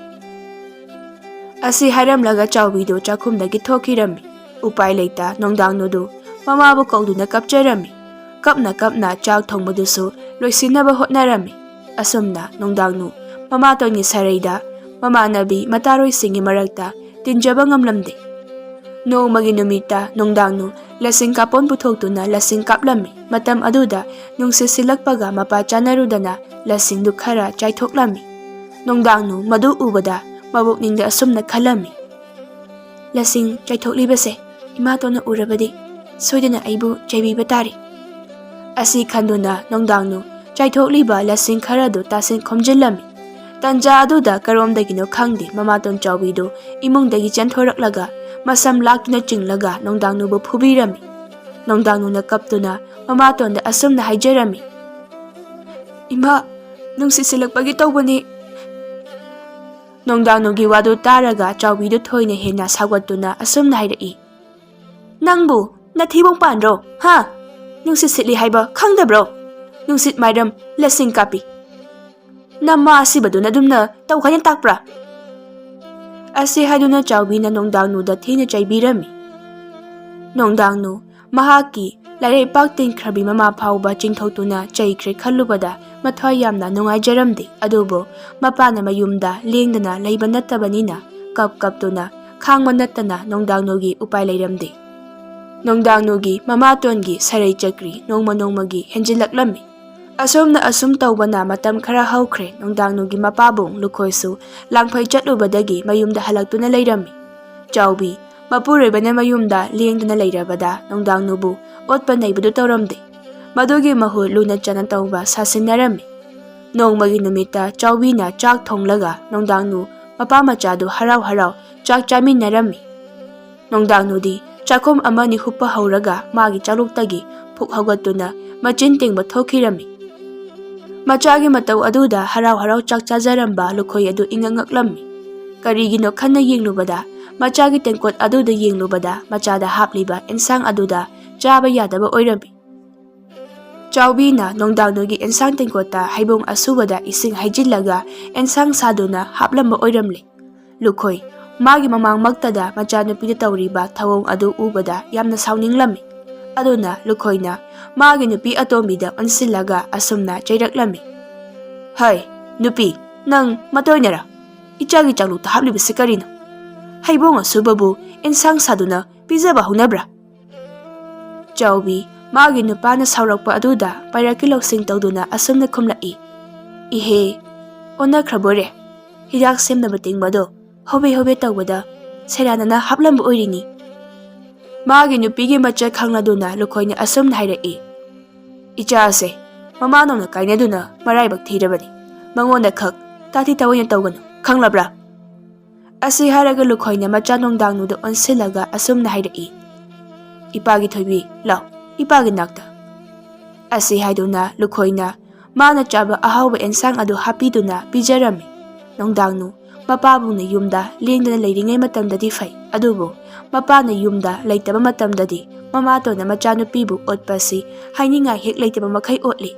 ꯑꯁꯤ ꯍꯥꯏꯔꯝꯂꯒ ꯆꯥꯎꯕꯤꯗꯨ ꯆꯥꯛꯈꯨꯝꯗꯒꯤ ꯊꯣꯛꯈꯤꯔꯝꯃꯤ꯫ ꯎꯄꯥꯏ ꯂꯩꯇ ꯅꯨꯡꯗꯥꯡꯅꯨꯗꯨ ꯃꯃꯥꯕꯨ ꯀꯧꯗꯨꯅ ꯀꯞꯆꯔꯝꯃꯤ꯫ ꯀꯞꯅ ꯀꯞꯅ ꯆꯥꯛ ꯊꯣꯡꯕꯗꯨꯁꯨ ꯂꯣꯏꯁꯤꯟꯅꯕ ꯍꯣꯠꯅꯔꯝꯃꯤ꯫ ꯑꯁꯨꯝꯅ ꯅꯣꯡꯗꯥꯡꯅꯨ ꯃꯃꯥꯇꯣꯟꯒꯤ ꯁꯔꯩꯗ ꯃꯃꯥꯟꯅꯕꯤ ꯃꯇꯥꯔꯣꯏꯁꯤꯡꯒꯤ ꯃꯔꯛꯇ ꯇꯤꯟꯖꯕ ꯉꯝꯂꯝꯗꯦ꯫ ꯅꯣꯡꯃꯒꯤ ꯅꯨꯃꯤꯠꯇ ꯅꯣꯡꯗꯥꯡꯅꯨ ꯂꯁꯤꯡ ꯀꯥꯞꯄꯣꯟ ꯄꯨꯊꯣꯛꯇꯨꯅ ꯂꯁꯤꯡ ꯀꯥꯞꯂꯝꯃꯤ꯫ ꯃꯇꯝ ꯑꯗꯨꯗ ꯅꯨꯡꯁꯤꯠ ꯁꯤꯜꯂꯛꯄꯒ ꯃꯄꯥ ꯆꯥꯅꯔꯨꯗꯅ ꯂꯁꯤꯡꯗꯨ ꯈꯔ ꯆꯥꯏꯊꯣꯛꯂꯝꯃꯤ꯫ ꯅꯣꯡꯗꯥꯡꯅꯨ ꯃꯗꯨ ꯎꯕꯗ ꯃꯕꯣꯛꯅꯤꯡꯗ ꯑꯁꯨꯝꯅ ꯈꯜꯂꯝꯃꯤ, "ꯂꯁꯤꯡ ꯆꯥꯏꯊꯣꯛꯂꯤꯕꯁꯦ ꯏꯃꯥꯇꯣꯟꯅ ꯎꯔꯕꯗꯤ ꯁꯣꯏꯗꯅ ꯑꯩꯕꯨ ꯆꯩꯕꯤꯕ ꯇꯥꯔꯦ"꯫ ꯑꯁꯤ ꯈꯟꯗꯨꯅ ꯅꯣꯡꯗꯥꯡꯅꯨ ꯆꯥꯏꯊꯣꯛꯂꯤꯕ ꯂꯁꯤꯡ ꯈꯔꯗꯨ ꯇꯥꯁꯤꯟ ꯈꯣꯝꯖꯤꯜꯂꯝꯃꯤ꯫ ꯇꯟꯖꯥ ꯑꯗꯨꯗ ꯀꯔꯣꯝꯗꯒꯤꯅꯣ ꯈꯪꯗꯦ ꯃꯃꯥꯇꯣꯟ ꯆꯥꯎꯕꯤꯗꯨ ꯏꯃꯨꯡꯗꯒꯤ ꯆꯦꯟꯊꯣꯔꯛꯂꯒ ꯃꯁꯝ ꯂꯥꯛꯇꯨꯅ ꯆꯤꯡꯂꯒ ꯅꯣꯡꯗꯥꯡꯅꯨꯕꯨ ꯐꯨꯕꯤꯔꯝꯃꯤ꯫ ꯅꯣꯡꯗꯥꯡꯅꯨꯅ ꯀꯞꯇꯨꯅ ꯃꯃꯥꯇꯣꯟꯗ ꯑꯁꯨꯝꯅ ꯍꯥꯏꯖꯔꯝꯃꯤ, "ꯏꯃꯥ, ꯅꯨꯡꯁꯤꯠ ꯁꯤꯜꯂꯛꯄꯒꯤ ꯇꯧꯕꯅꯤ"꯫ ꯅꯣꯡꯗꯥꯡꯅꯨꯒꯤ ꯋꯥꯗꯨ ꯇꯥꯔꯒ ꯆꯥꯎꯕꯤꯗꯨ ꯊꯣꯏꯅ ꯍꯦꯟꯅ ꯁꯥꯎꯒꯠꯇꯨꯅ ꯑꯁꯨꯝꯅ ꯍꯥꯏꯔꯛꯏ, "ꯅꯪꯕꯨ ꯅꯊꯤꯕꯣꯡ ꯄꯥꯟꯗ꯭ꯔꯣ? ꯍꯥ? ꯅꯨꯡꯁꯤꯠ ꯁꯤꯠꯂꯤ ꯍꯥꯏꯕ ꯈꯪꯗꯕ꯭ꯔꯣ? ꯅꯨꯡꯁꯤꯠ ꯃꯥꯏꯔꯝ ꯂꯁꯤꯡ ꯀꯥꯞꯄꯤ꯫ ꯅꯃꯥ ꯑꯁꯤꯕꯗꯨꯅ ꯑꯗꯨꯝꯅ ꯇꯧꯈꯥꯏꯅ ꯇꯥꯛꯄ꯭ꯔꯥ?" ꯑꯁꯤ ꯍꯥꯏꯗꯨꯅ ꯆꯥꯎꯕꯤꯅ ꯅꯣꯡꯗꯥꯡꯅꯨꯗ ꯊꯤꯅ ꯆꯩꯕꯤꯔꯝꯃꯤ꯫ ꯅꯣꯡꯗꯥꯡꯅꯨ ꯃꯍꯥꯛꯀꯤ ꯂꯥꯏꯔꯩꯄꯥꯛ ꯇꯤꯟꯈ꯭ꯔꯕꯤ ꯃꯃꯥ ꯐꯥꯎꯕ ꯆꯤꯡꯊꯣꯛꯇꯨꯅ ꯆꯩꯈ꯭ꯔꯦ ꯈꯜꯂꯨꯕꯗ ꯃꯊ꯭ꯋꯥꯏ ꯌꯥꯝꯅ ꯅꯨꯡꯉꯥꯏꯖꯔꯝꯗꯦ꯫ ꯑꯗꯨꯕꯨ ꯃꯄꯥꯅ ꯃꯌꯨꯝꯗ ꯂꯦꯡꯗꯅ ꯂꯩꯕ ꯅꯠꯇꯕꯅꯤꯅ ꯀꯞ ꯀꯞꯇꯨꯅ ꯈꯥꯡꯕ ꯅꯠꯇꯅ ꯅꯣꯡꯗꯥꯡꯅꯨꯒꯤ ꯎꯄꯥꯏ ꯂꯩꯔꯝꯗꯦ꯫ ꯅꯣꯡꯗꯥꯡꯅꯨꯒꯤ ꯃꯃꯥꯇꯣꯟꯒꯤ ꯁꯔꯩ ꯆꯀ꯭ꯔꯤ ꯅꯣꯡꯃ ꯅꯣꯡꯃꯒꯤ ꯍꯦꯟꯖꯤꯜꯂꯛꯂꯝꯃꯤ꯫ ꯑꯁꯨꯝꯅ ꯑꯁꯨꯝ ꯇꯧꯕꯅ ꯃꯇꯝ ꯈꯔ ꯍꯧꯈ꯭ꯔꯦ꯫ ꯅꯣꯡꯗꯥꯡꯅꯨꯒꯤ ꯃꯄꯥꯕꯨꯡ ꯂꯨꯈꯣꯏꯁꯨ ꯂꯥꯡꯐꯩ ꯆꯠꯂꯨꯕꯗꯒꯤ ꯃꯌꯨꯝꯗ ꯍꯜꯂꯛꯇꯨꯅ ꯂꯩꯔꯝꯃꯤ꯫ ꯆꯥꯎꯕꯤ ꯃꯄꯨꯔꯣꯏꯕꯅ ꯃꯌꯨꯝꯗ ꯂꯦꯡꯗꯅ ꯂꯩꯔꯕꯗ ꯅꯣꯡꯗꯥꯡꯅꯨꯕꯨ ꯑꯣꯠꯄ ꯅꯩꯕꯗꯨ ꯇꯧꯔꯝꯗꯦ꯫ ꯃꯗꯨꯒꯤ ꯃꯍꯨꯠ ꯂꯨꯅ ꯆꯥꯟꯅ ꯇꯧꯕ ꯁꯥꯁꯤꯟꯅꯔꯝꯃꯤ꯫ ꯅꯣꯡꯃꯒꯤ ꯅꯨꯃꯤꯠꯇ ꯆꯥꯎꯕꯤꯅ ꯆꯥꯛ ꯊꯣꯡꯂꯒ ꯅꯣꯡꯗꯥꯡꯅꯨ ꯃꯄꯥ ꯃꯆꯥꯗꯨ ꯍꯔꯥꯎ ꯍꯔꯥꯎ ꯆꯥꯛ ꯆꯥꯃꯤꯟꯅꯔꯝꯃꯤ꯫ ꯅꯣꯡꯗꯥꯡꯅꯨꯗꯤ ꯆꯥꯛꯈꯨꯝ ꯑꯃꯅꯤ ꯍꯨꯞꯄ ꯍꯧꯔꯒ ꯃꯥꯒꯤ ꯆꯥꯂꯣꯛꯇꯒꯤ ꯐꯨꯛ ꯍꯧꯒꯠꯇꯨꯅ ꯃꯆꯤꯟ ꯇꯤꯡꯕ ꯊꯣꯛꯈꯤꯔꯝꯃꯤ꯫ ꯃꯆꯥꯒꯤ ꯃꯇꯧ ꯑꯗꯨꯗ ꯍꯔꯥꯎ ꯍꯔꯥꯎ ꯆꯥꯛ ꯆꯥꯖꯔꯝꯕ ꯂꯨꯈꯣꯏ ꯑꯗꯨ ꯏꯉꯛ ꯉꯛꯂꯝꯃꯤ꯫ ꯀꯔꯤꯒꯤꯅꯣ ꯈꯟꯅ ꯌꯦꯡꯂꯨꯕꯗ ꯃꯆꯥꯒꯤ ꯇꯦꯡꯀꯣꯠ ꯑꯗꯨꯗ ꯌꯦꯡꯂꯨꯕꯗ ꯃꯆꯥꯗ ꯍꯥꯞꯂꯤꯕ ꯑꯦꯟꯁꯥꯡ ꯑꯗꯨꯗ ꯆꯥꯕ ꯌꯥꯗꯕ ꯑꯣꯏꯔꯝꯃꯤ꯫ ꯆꯥꯎꯕꯤꯅ ꯅꯣꯡꯗꯥꯡꯅꯨꯒꯤ ꯑꯦꯟꯁꯥꯡ ꯇꯦꯡꯀꯣꯠꯇ ꯍꯩꯕꯣꯡ ꯑꯁꯨꯕꯗ ꯏꯁꯤꯡ ꯍꯩꯖꯤꯜꯂꯒ ꯑꯦꯟꯁꯥꯡ ꯁꯥꯗꯨꯅ ꯍꯥꯞꯂꯝꯕ ꯑꯣꯏꯔꯝꯂꯦ꯫ ꯂꯨꯈꯣꯏ ꯃꯥꯒꯤ ꯃꯃꯥꯡꯃꯛꯇꯗ ꯃꯆꯥꯅꯨꯄꯤꯗ ꯇꯧꯔꯤꯕ ꯊꯧꯑꯣꯡ ꯑꯗꯨ ꯎꯕꯗ ꯌꯥꯝꯅ ꯁꯥꯎꯅꯤꯡꯂꯝꯃꯤ꯫ ꯑꯗꯨꯅ ꯂꯨꯈꯣꯏꯅ ꯃꯥꯒꯤ ꯅꯨꯄꯤ ꯑꯇꯣꯝꯕꯤꯗ ꯑꯣꯟꯁꯤꯜꯂꯒ ꯑꯁꯨꯝꯅ ꯆꯩꯔꯛꯂꯝꯃꯤ꯫ "ꯍꯩ, ꯅꯨꯄꯤ, ꯅꯪ ꯃꯇꯣꯏꯅꯔ? ꯏꯆꯥꯒꯤ ꯆꯥꯛꯂꯨꯛꯇ ꯍꯥꯞꯂꯤꯕꯁꯤ ꯀꯔꯤꯅꯣ? ꯍꯩꯕꯣꯡ ꯑꯁꯨꯕꯕꯨ ꯏꯟꯁꯥꯡ ꯁꯥꯗꯨꯅ ꯄꯤꯖꯕ ꯍꯧꯅꯕ꯭ꯔꯥ?" ꯆꯥꯎꯕꯤ ꯃꯥꯒꯤ ꯅꯨꯄꯥꯅ ꯁꯥꯎꯔꯛꯄ ꯑꯗꯨꯗ ꯄꯥꯏꯔꯛꯀꯤ ꯂꯧꯁꯤꯡ ꯇꯧꯗꯨꯅ ꯑꯁꯨꯝꯅ ꯈꯨꯝꯂꯛꯏ꯫ "ꯏꯍꯦ, ꯑꯣꯟꯅꯈ꯭ꯔꯕꯣꯔꯦ? ꯍꯤꯗꯥꯛ ꯁꯦꯝꯅꯕ ꯇꯤꯡꯕꯗꯣ ꯍꯣꯕꯦ ꯍꯣꯕꯦ ꯇꯧꯕꯗ ꯁꯦꯔꯥꯟꯅꯅ ꯍꯥꯞꯂꯝꯕ ꯑꯣꯏꯔꯤꯅꯤ꯫" ꯃꯥꯒꯤ ꯅꯨꯄꯤꯒꯤ ꯃꯆꯠ ꯈꯪꯂꯗꯨꯅ ꯂꯨꯈꯣꯏꯅ ꯑꯁꯨꯝꯅ ꯍꯥꯏꯔꯛꯏ꯫ "ꯏꯆꯥꯁꯦ ꯃꯃꯥ ꯅꯧꯅ ꯀꯥꯏꯅꯗꯨꯅ ꯃꯔꯥꯏꯕꯛ ꯊꯤꯔꯕꯅꯤ꯫ ꯃꯉꯣꯟꯗ ꯈꯛ ꯇꯥꯊꯤ ꯇꯥꯑꯣꯏꯅ ꯇꯧꯒꯅꯨ, ꯈꯪꯂꯕ꯭ꯔꯥ?" ꯑꯁꯤ ꯍꯥꯏꯔꯒ ꯂꯨꯈꯣꯏꯅ ꯃꯆꯥ ꯅꯣꯡꯗꯥꯡꯅꯨꯗ ꯑꯣꯟꯁꯤꯜꯂꯒ ꯑꯁꯨꯝꯅ ꯍꯥꯏꯔꯛꯏ꯫ "ꯏꯄꯥꯒꯤ ꯊꯣꯏꯕꯤ, ꯂꯥꯎ, ꯏꯄꯥꯒꯤ ꯅꯥꯛꯇ꯫" ꯑꯁꯤ ꯍꯥꯏꯗꯨꯅ ꯂꯨꯈꯣꯏꯅ ꯃꯥꯅ ꯆꯥꯕ ꯑꯍꯥꯎꯕ ꯑꯦꯟꯁꯥꯡ ꯑꯗꯨ ꯍꯥꯞꯄꯤꯗꯨꯅ ꯄꯤꯖꯔꯝꯃꯤ꯫ ꯅꯣꯡꯗꯥꯡꯅꯨ ꯃꯄꯥꯕꯨꯡꯅ ꯌꯨꯝꯗ ꯂꯦꯡꯗꯅ ꯂꯩꯔꯤꯉꯩ ꯃꯇꯝꯗꯗꯤ ꯐꯩ, ꯑꯗꯨꯕꯨ ꯃꯄꯥꯅ ꯌꯨꯝꯗ ꯂꯩꯇꯕ ꯃꯇꯝꯗꯗꯤ ꯃꯃꯥꯇꯣꯟꯅ ꯃꯆꯥꯅꯨꯄꯤꯕꯨ ꯑꯣꯠꯄ ꯑꯁꯤ ꯍꯥꯏꯅꯤꯡꯉꯥꯏ ꯍꯦꯛ ꯂꯩꯇꯕ ꯃꯈꯩ ꯑꯣꯠꯂꯤ꯫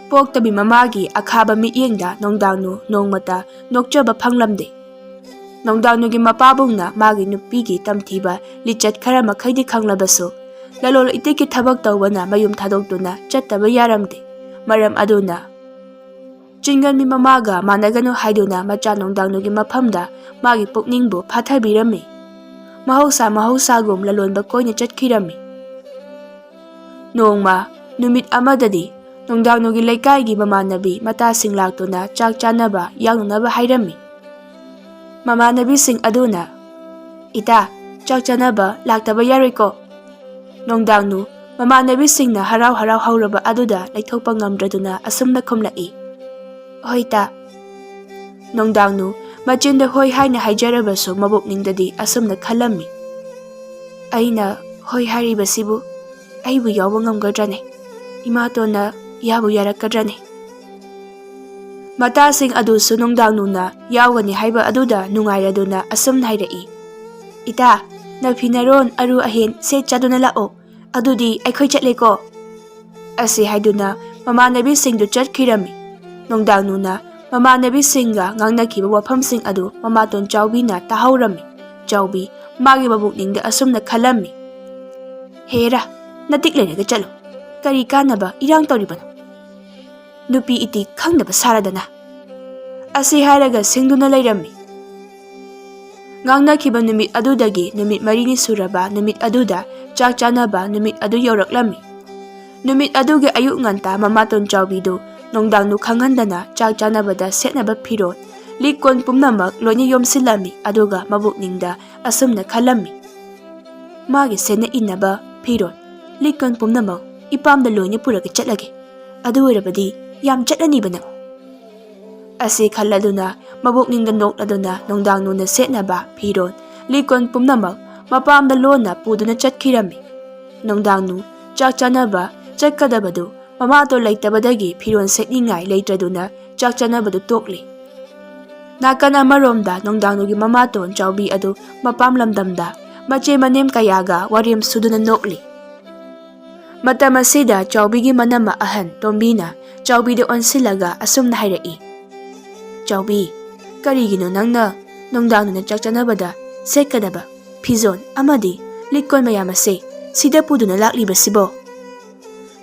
ꯄꯣꯛꯇꯕꯤ ꯃꯃꯥꯒꯤ ꯑꯈꯥꯕ ꯃꯤꯠꯌꯦꯡꯗ ꯅꯣꯡꯗꯥꯡꯅꯨ ꯅꯣꯡꯃꯇ ꯅꯣꯛꯆꯕ ꯐꯪꯂꯝꯗꯦ꯫ ꯅꯣꯡꯗꯥꯡꯅꯨꯒꯤ ꯃꯄꯥꯕꯨꯡꯅ ꯃꯥꯒꯤ ꯅꯨꯄꯤꯒꯤ ꯇꯝꯊꯤꯕ ꯂꯤꯆꯠ ꯈꯔ ꯃꯈꯩꯗꯤ ꯈꯪꯂꯕꯁꯨ, ꯂꯂꯣꯟ ꯏꯇꯤꯛꯀꯤ ꯊꯕꯛ ꯇꯧꯕꯅ ꯃꯌꯨꯝ ꯊꯥꯗꯣꯛꯇꯨꯅ ꯆꯠꯇꯕ ꯌꯥꯔꯝꯗꯦ꯫ ꯃꯔꯝ ꯑꯗꯨꯅ ꯆꯤꯡꯒꯟꯕꯤ ꯃꯃꯥꯒ ꯃꯥꯟꯅꯒꯅꯨ ꯍꯥꯏꯗꯨꯅ ꯃꯆꯥ ꯅꯣꯡꯗꯥꯡꯅꯨꯒꯤ ꯃꯐꯝꯗ ꯃꯥꯒꯤ ꯄꯨꯛꯅꯤꯡꯕꯨ ꯐꯥꯊꯕꯤꯔꯝꯃꯤ꯫ ꯃꯍꯧꯁꯥ ꯃꯍꯧꯁꯥꯒꯨꯝ ꯂꯂꯣꯟꯕ ꯀꯣꯏꯅ ꯆꯠꯈꯤꯔꯝꯃꯤ꯫ ꯅꯣꯡꯃ ꯅꯨꯃꯤꯠ ꯑꯃꯗꯗꯤ ꯅꯣꯡꯗꯥꯡꯅꯨꯒꯤ ꯂꯩꯀꯥꯏꯒꯤ ꯃꯃꯥꯟꯅꯕꯤ ꯃꯇꯥꯁꯤꯡ ꯂꯥꯛꯇꯨꯅ ꯆꯥꯛ ꯆꯥꯅꯕ ꯌꯥꯎꯅꯅꯕ ꯍꯥꯏꯔꯝꯃꯤ꯫ ꯃꯃꯥꯟꯅꯕꯤꯁꯤꯡ ꯑꯗꯨꯅ, "ꯏꯇꯥ, ꯆꯥꯛ ꯆꯥꯅꯕ ꯂꯥꯛꯇꯕ ꯌꯥꯔꯣꯏꯀꯣ?" ꯅꯣꯡꯗꯥꯡꯅꯨ ꯃꯃꯥꯟꯅꯕꯤꯁꯤꯡꯅ ꯍꯔꯥꯎ ꯍꯔꯥꯎ ꯍꯧꯔꯕ ꯑꯗꯨꯗ ꯂꯩꯊꯣꯛꯄ ꯉꯝꯗ꯭ꯔꯗꯨꯅ ꯑꯁꯨꯝꯅ ꯈꯨꯝꯂꯛꯏ, "ꯍꯣꯏ ꯇꯥ꯫" ꯅꯣꯡꯗꯥꯡꯅꯨ ꯃꯆꯤꯟꯗ ꯍꯣꯏ ꯍꯥꯏꯅ ꯍꯥꯏꯖꯔꯕꯁꯨ ꯃꯕꯨꯛꯅꯤꯡꯗꯗꯤ ꯑꯁꯨꯝꯅ ꯈꯜꯂꯝꯃꯤ, "ꯑꯩꯅ ꯍꯣꯏ ꯍꯥꯏꯔꯤꯕꯁꯤꯕꯨ ꯑꯩꯕꯨ ꯌꯥꯎꯕ ꯉꯝꯒꯗ꯭ꯔꯅꯦ? ꯏꯃꯥꯇꯣꯟꯅ ꯌꯥꯕꯨ ꯌꯥꯔꯛꯀꯗ꯭ꯔꯅꯦ?" ꯃꯇꯥꯁꯤꯡ ꯑꯗꯨꯁꯨ ꯅꯣꯡꯗꯥꯡꯅꯨꯅ ꯌꯥꯎꯒꯅꯤ ꯍꯥꯏꯕ ꯑꯗꯨꯗ ꯅꯨꯡꯉꯥꯏꯔꯗꯨꯅ ꯑꯁꯨꯝꯅ ꯍꯥꯏꯔꯛꯏ, "ꯏꯇꯥ, ꯅꯐꯤ ꯅꯔꯣꯟ ꯑꯔꯨ ꯑꯍꯦꯟ ꯁꯦꯠ ꯆꯥꯗꯨꯅ ꯂꯥꯛꯑꯣ, ꯑꯗꯨꯗꯤ ꯑꯩꯈꯣꯏ ꯆꯠꯂꯦꯀꯣ꯫" ꯑꯁꯤ ꯍꯥꯏꯗꯨꯅ ꯃꯃꯥꯟꯅꯕꯤꯁꯤꯡꯗꯨ ꯆꯠꯈꯤꯔꯝꯃꯤ꯫ ꯅꯣꯡꯗꯥꯡꯅꯨꯅ ꯃꯃꯥꯟꯅꯕꯤꯁꯤꯡꯒ ꯉꯥꯡꯅꯈꯤꯕ ꯋꯥꯐꯝꯁꯤꯡ ꯑꯗꯨ ꯃꯃꯥꯇꯣꯟ ꯆꯥꯎꯕꯤꯅ ꯇꯥꯍꯧꯔꯝꯃꯤ꯫ ꯆꯥꯎꯕꯤ ꯃꯥꯒꯤ ꯃꯕꯨꯛꯅꯤꯡꯗ ꯑꯁꯨꯝꯅ ꯈꯜꯂꯝꯃꯤ, "ꯍꯦꯔꯥ, ꯅꯇꯤꯛ ꯂꯩꯔꯒ ꯆꯠꯂꯨ꯫ ꯀꯔꯤ ꯀꯥꯟꯅꯕ ꯏꯔꯥꯡ ꯇꯧꯔꯤꯕꯅꯣ? ꯅꯨꯄꯤ ꯏꯇꯤ ꯈꯪꯗꯕ ꯁꯥꯔꯗꯅ!" ꯑꯁꯤ ꯍꯥꯏꯔꯒ ꯁꯤꯡꯗꯨꯅ ꯂꯩꯔꯝꯃꯤ꯫ ꯉꯥꯡꯅꯈꯤꯕ ꯅꯨꯃꯤꯠ ꯑꯗꯨꯗꯒꯤ ꯅꯨꯃꯤꯠ ꯃꯔꯤꯅꯤ ꯁꯨꯔꯕ ꯅꯨꯃꯤꯠ ꯑꯗꯨꯗ ꯆꯥꯛ ꯆꯥꯅꯕ ꯅꯨꯃꯤꯠ ꯑꯗꯨ ꯌꯧꯔꯛꯂꯝꯃꯤ꯫ ꯅꯨꯃꯤꯠ ꯑꯗꯨꯒꯤ ꯑꯌꯨꯛ ꯉꯟꯇꯥ ꯃꯃꯥꯇꯣꯟ ꯆꯥꯎꯕꯤꯗꯨ ꯅꯨꯡꯗꯥꯡꯅꯨ ꯈꯪꯍꯟꯗꯅ ꯆꯥꯛ ꯆꯥꯅꯕꯗ ꯁꯦꯠꯅꯕ ꯐꯤꯔꯣꯜ, ꯂꯤꯛ ꯀꯣꯟ ꯄꯨꯝꯅꯃꯛ ꯂꯣꯏꯅ ꯌꯣꯝꯁꯤꯜꯂꯝꯃꯤ, ꯑꯗꯨꯒ ꯃꯕꯨꯛꯅꯤꯡꯗ ꯑꯁꯨꯝꯅ ꯈꯜꯂꯝꯃꯤ: "ꯃꯥꯒꯤ ꯁꯦꯠꯅ ꯏꯟꯅꯕ ꯐꯤꯔꯣꯜ, ꯂꯤꯛ ꯀꯣꯟ ꯄꯨꯝꯅꯃꯛ ꯏꯄꯥꯝꯗ ꯂꯣꯏꯅ ꯄꯨꯔꯒ ꯆꯠꯂꯒꯦ꯫ ꯑꯗꯨ ꯑꯣꯏꯔꯕꯗꯤ ꯌꯥꯝ ꯆꯠꯂꯅꯤꯕ ꯅꯪ"꯫ ꯑꯁꯤ ꯈꯜꯂꯗꯨꯅ ꯃꯕꯨꯛꯅꯤꯡꯗ ꯅꯣꯛꯂꯗꯨꯅ ꯅꯨꯡꯗꯥꯡꯅꯨꯅ ꯁꯦꯠꯅꯕ ꯐꯤꯔꯣꯜ, ꯂꯤꯛ ꯀꯣꯟ ꯄꯨꯝꯅꯃꯛ ꯃꯄꯥꯝꯗ ꯂꯣꯟꯅ ꯄꯨꯗꯨꯅ ꯆꯠꯈꯤꯔꯝꯃꯤ꯫ ꯅꯨꯡꯗꯥꯡꯅꯨ ꯆꯥꯛ ꯆꯥꯅꯕ ꯆꯠꯀꯗꯕꯗꯨ ꯃꯃꯥꯇꯣꯟ ꯂꯩꯇꯕꯗꯒꯤ ꯐꯤꯔꯣꯜ ꯁꯦꯠꯅꯤꯡꯉꯥꯏ ꯂꯩꯇ꯭ꯔꯗꯨꯅ ꯆꯥꯛ ꯆꯥꯅꯕꯗꯨ ꯇꯣꯛꯂꯤ꯫ ꯅꯥꯀꯟ ꯑꯃꯔꯣꯝꯗ ꯅꯨꯡꯗꯥꯡꯅꯨꯒꯤ ꯃꯃꯥꯇꯣꯟ ꯆꯥꯎꯕꯤ ꯑꯗꯨ ꯃꯄꯥꯝ ꯂꯝꯗꯝꯗ ꯃꯆꯦ ꯃꯅꯦꯝ ꯀꯌꯥꯒ ꯋꯥꯔꯦꯝ ꯁꯨꯗꯨꯅ ꯅꯣꯛꯂꯤ꯫ ꯃꯇꯝ ꯑꯁꯤꯗ ꯆꯥꯎꯕꯤꯒꯤ ꯃꯅꯝꯃ ꯑꯍꯟ ꯇꯣꯝꯕꯤꯅ ꯆꯥꯎꯕꯤꯗ ꯑꯣꯟꯁꯤꯜꯂꯒ ꯑꯁꯨꯝꯅ ꯍꯥꯏꯔꯛꯏ: "ꯆꯥꯎꯕꯤ, ꯀꯔꯤꯒꯤꯅꯣ ꯅꯪꯅ ꯅꯨꯡꯗꯥꯡꯗꯨꯅ ꯆꯥꯛ ꯆꯥꯅꯕꯗ ꯁꯦꯠꯀꯗꯕ ꯐꯤꯖꯣꯜ ꯑꯃꯗꯤ ꯂꯤꯛꯀꯣꯟ ꯃꯌꯥꯝ ꯑꯁꯦ ꯁꯤꯗ ꯄꯨꯗꯨꯅ ꯂꯥꯛꯂꯤꯕꯁꯤꯕꯣ?"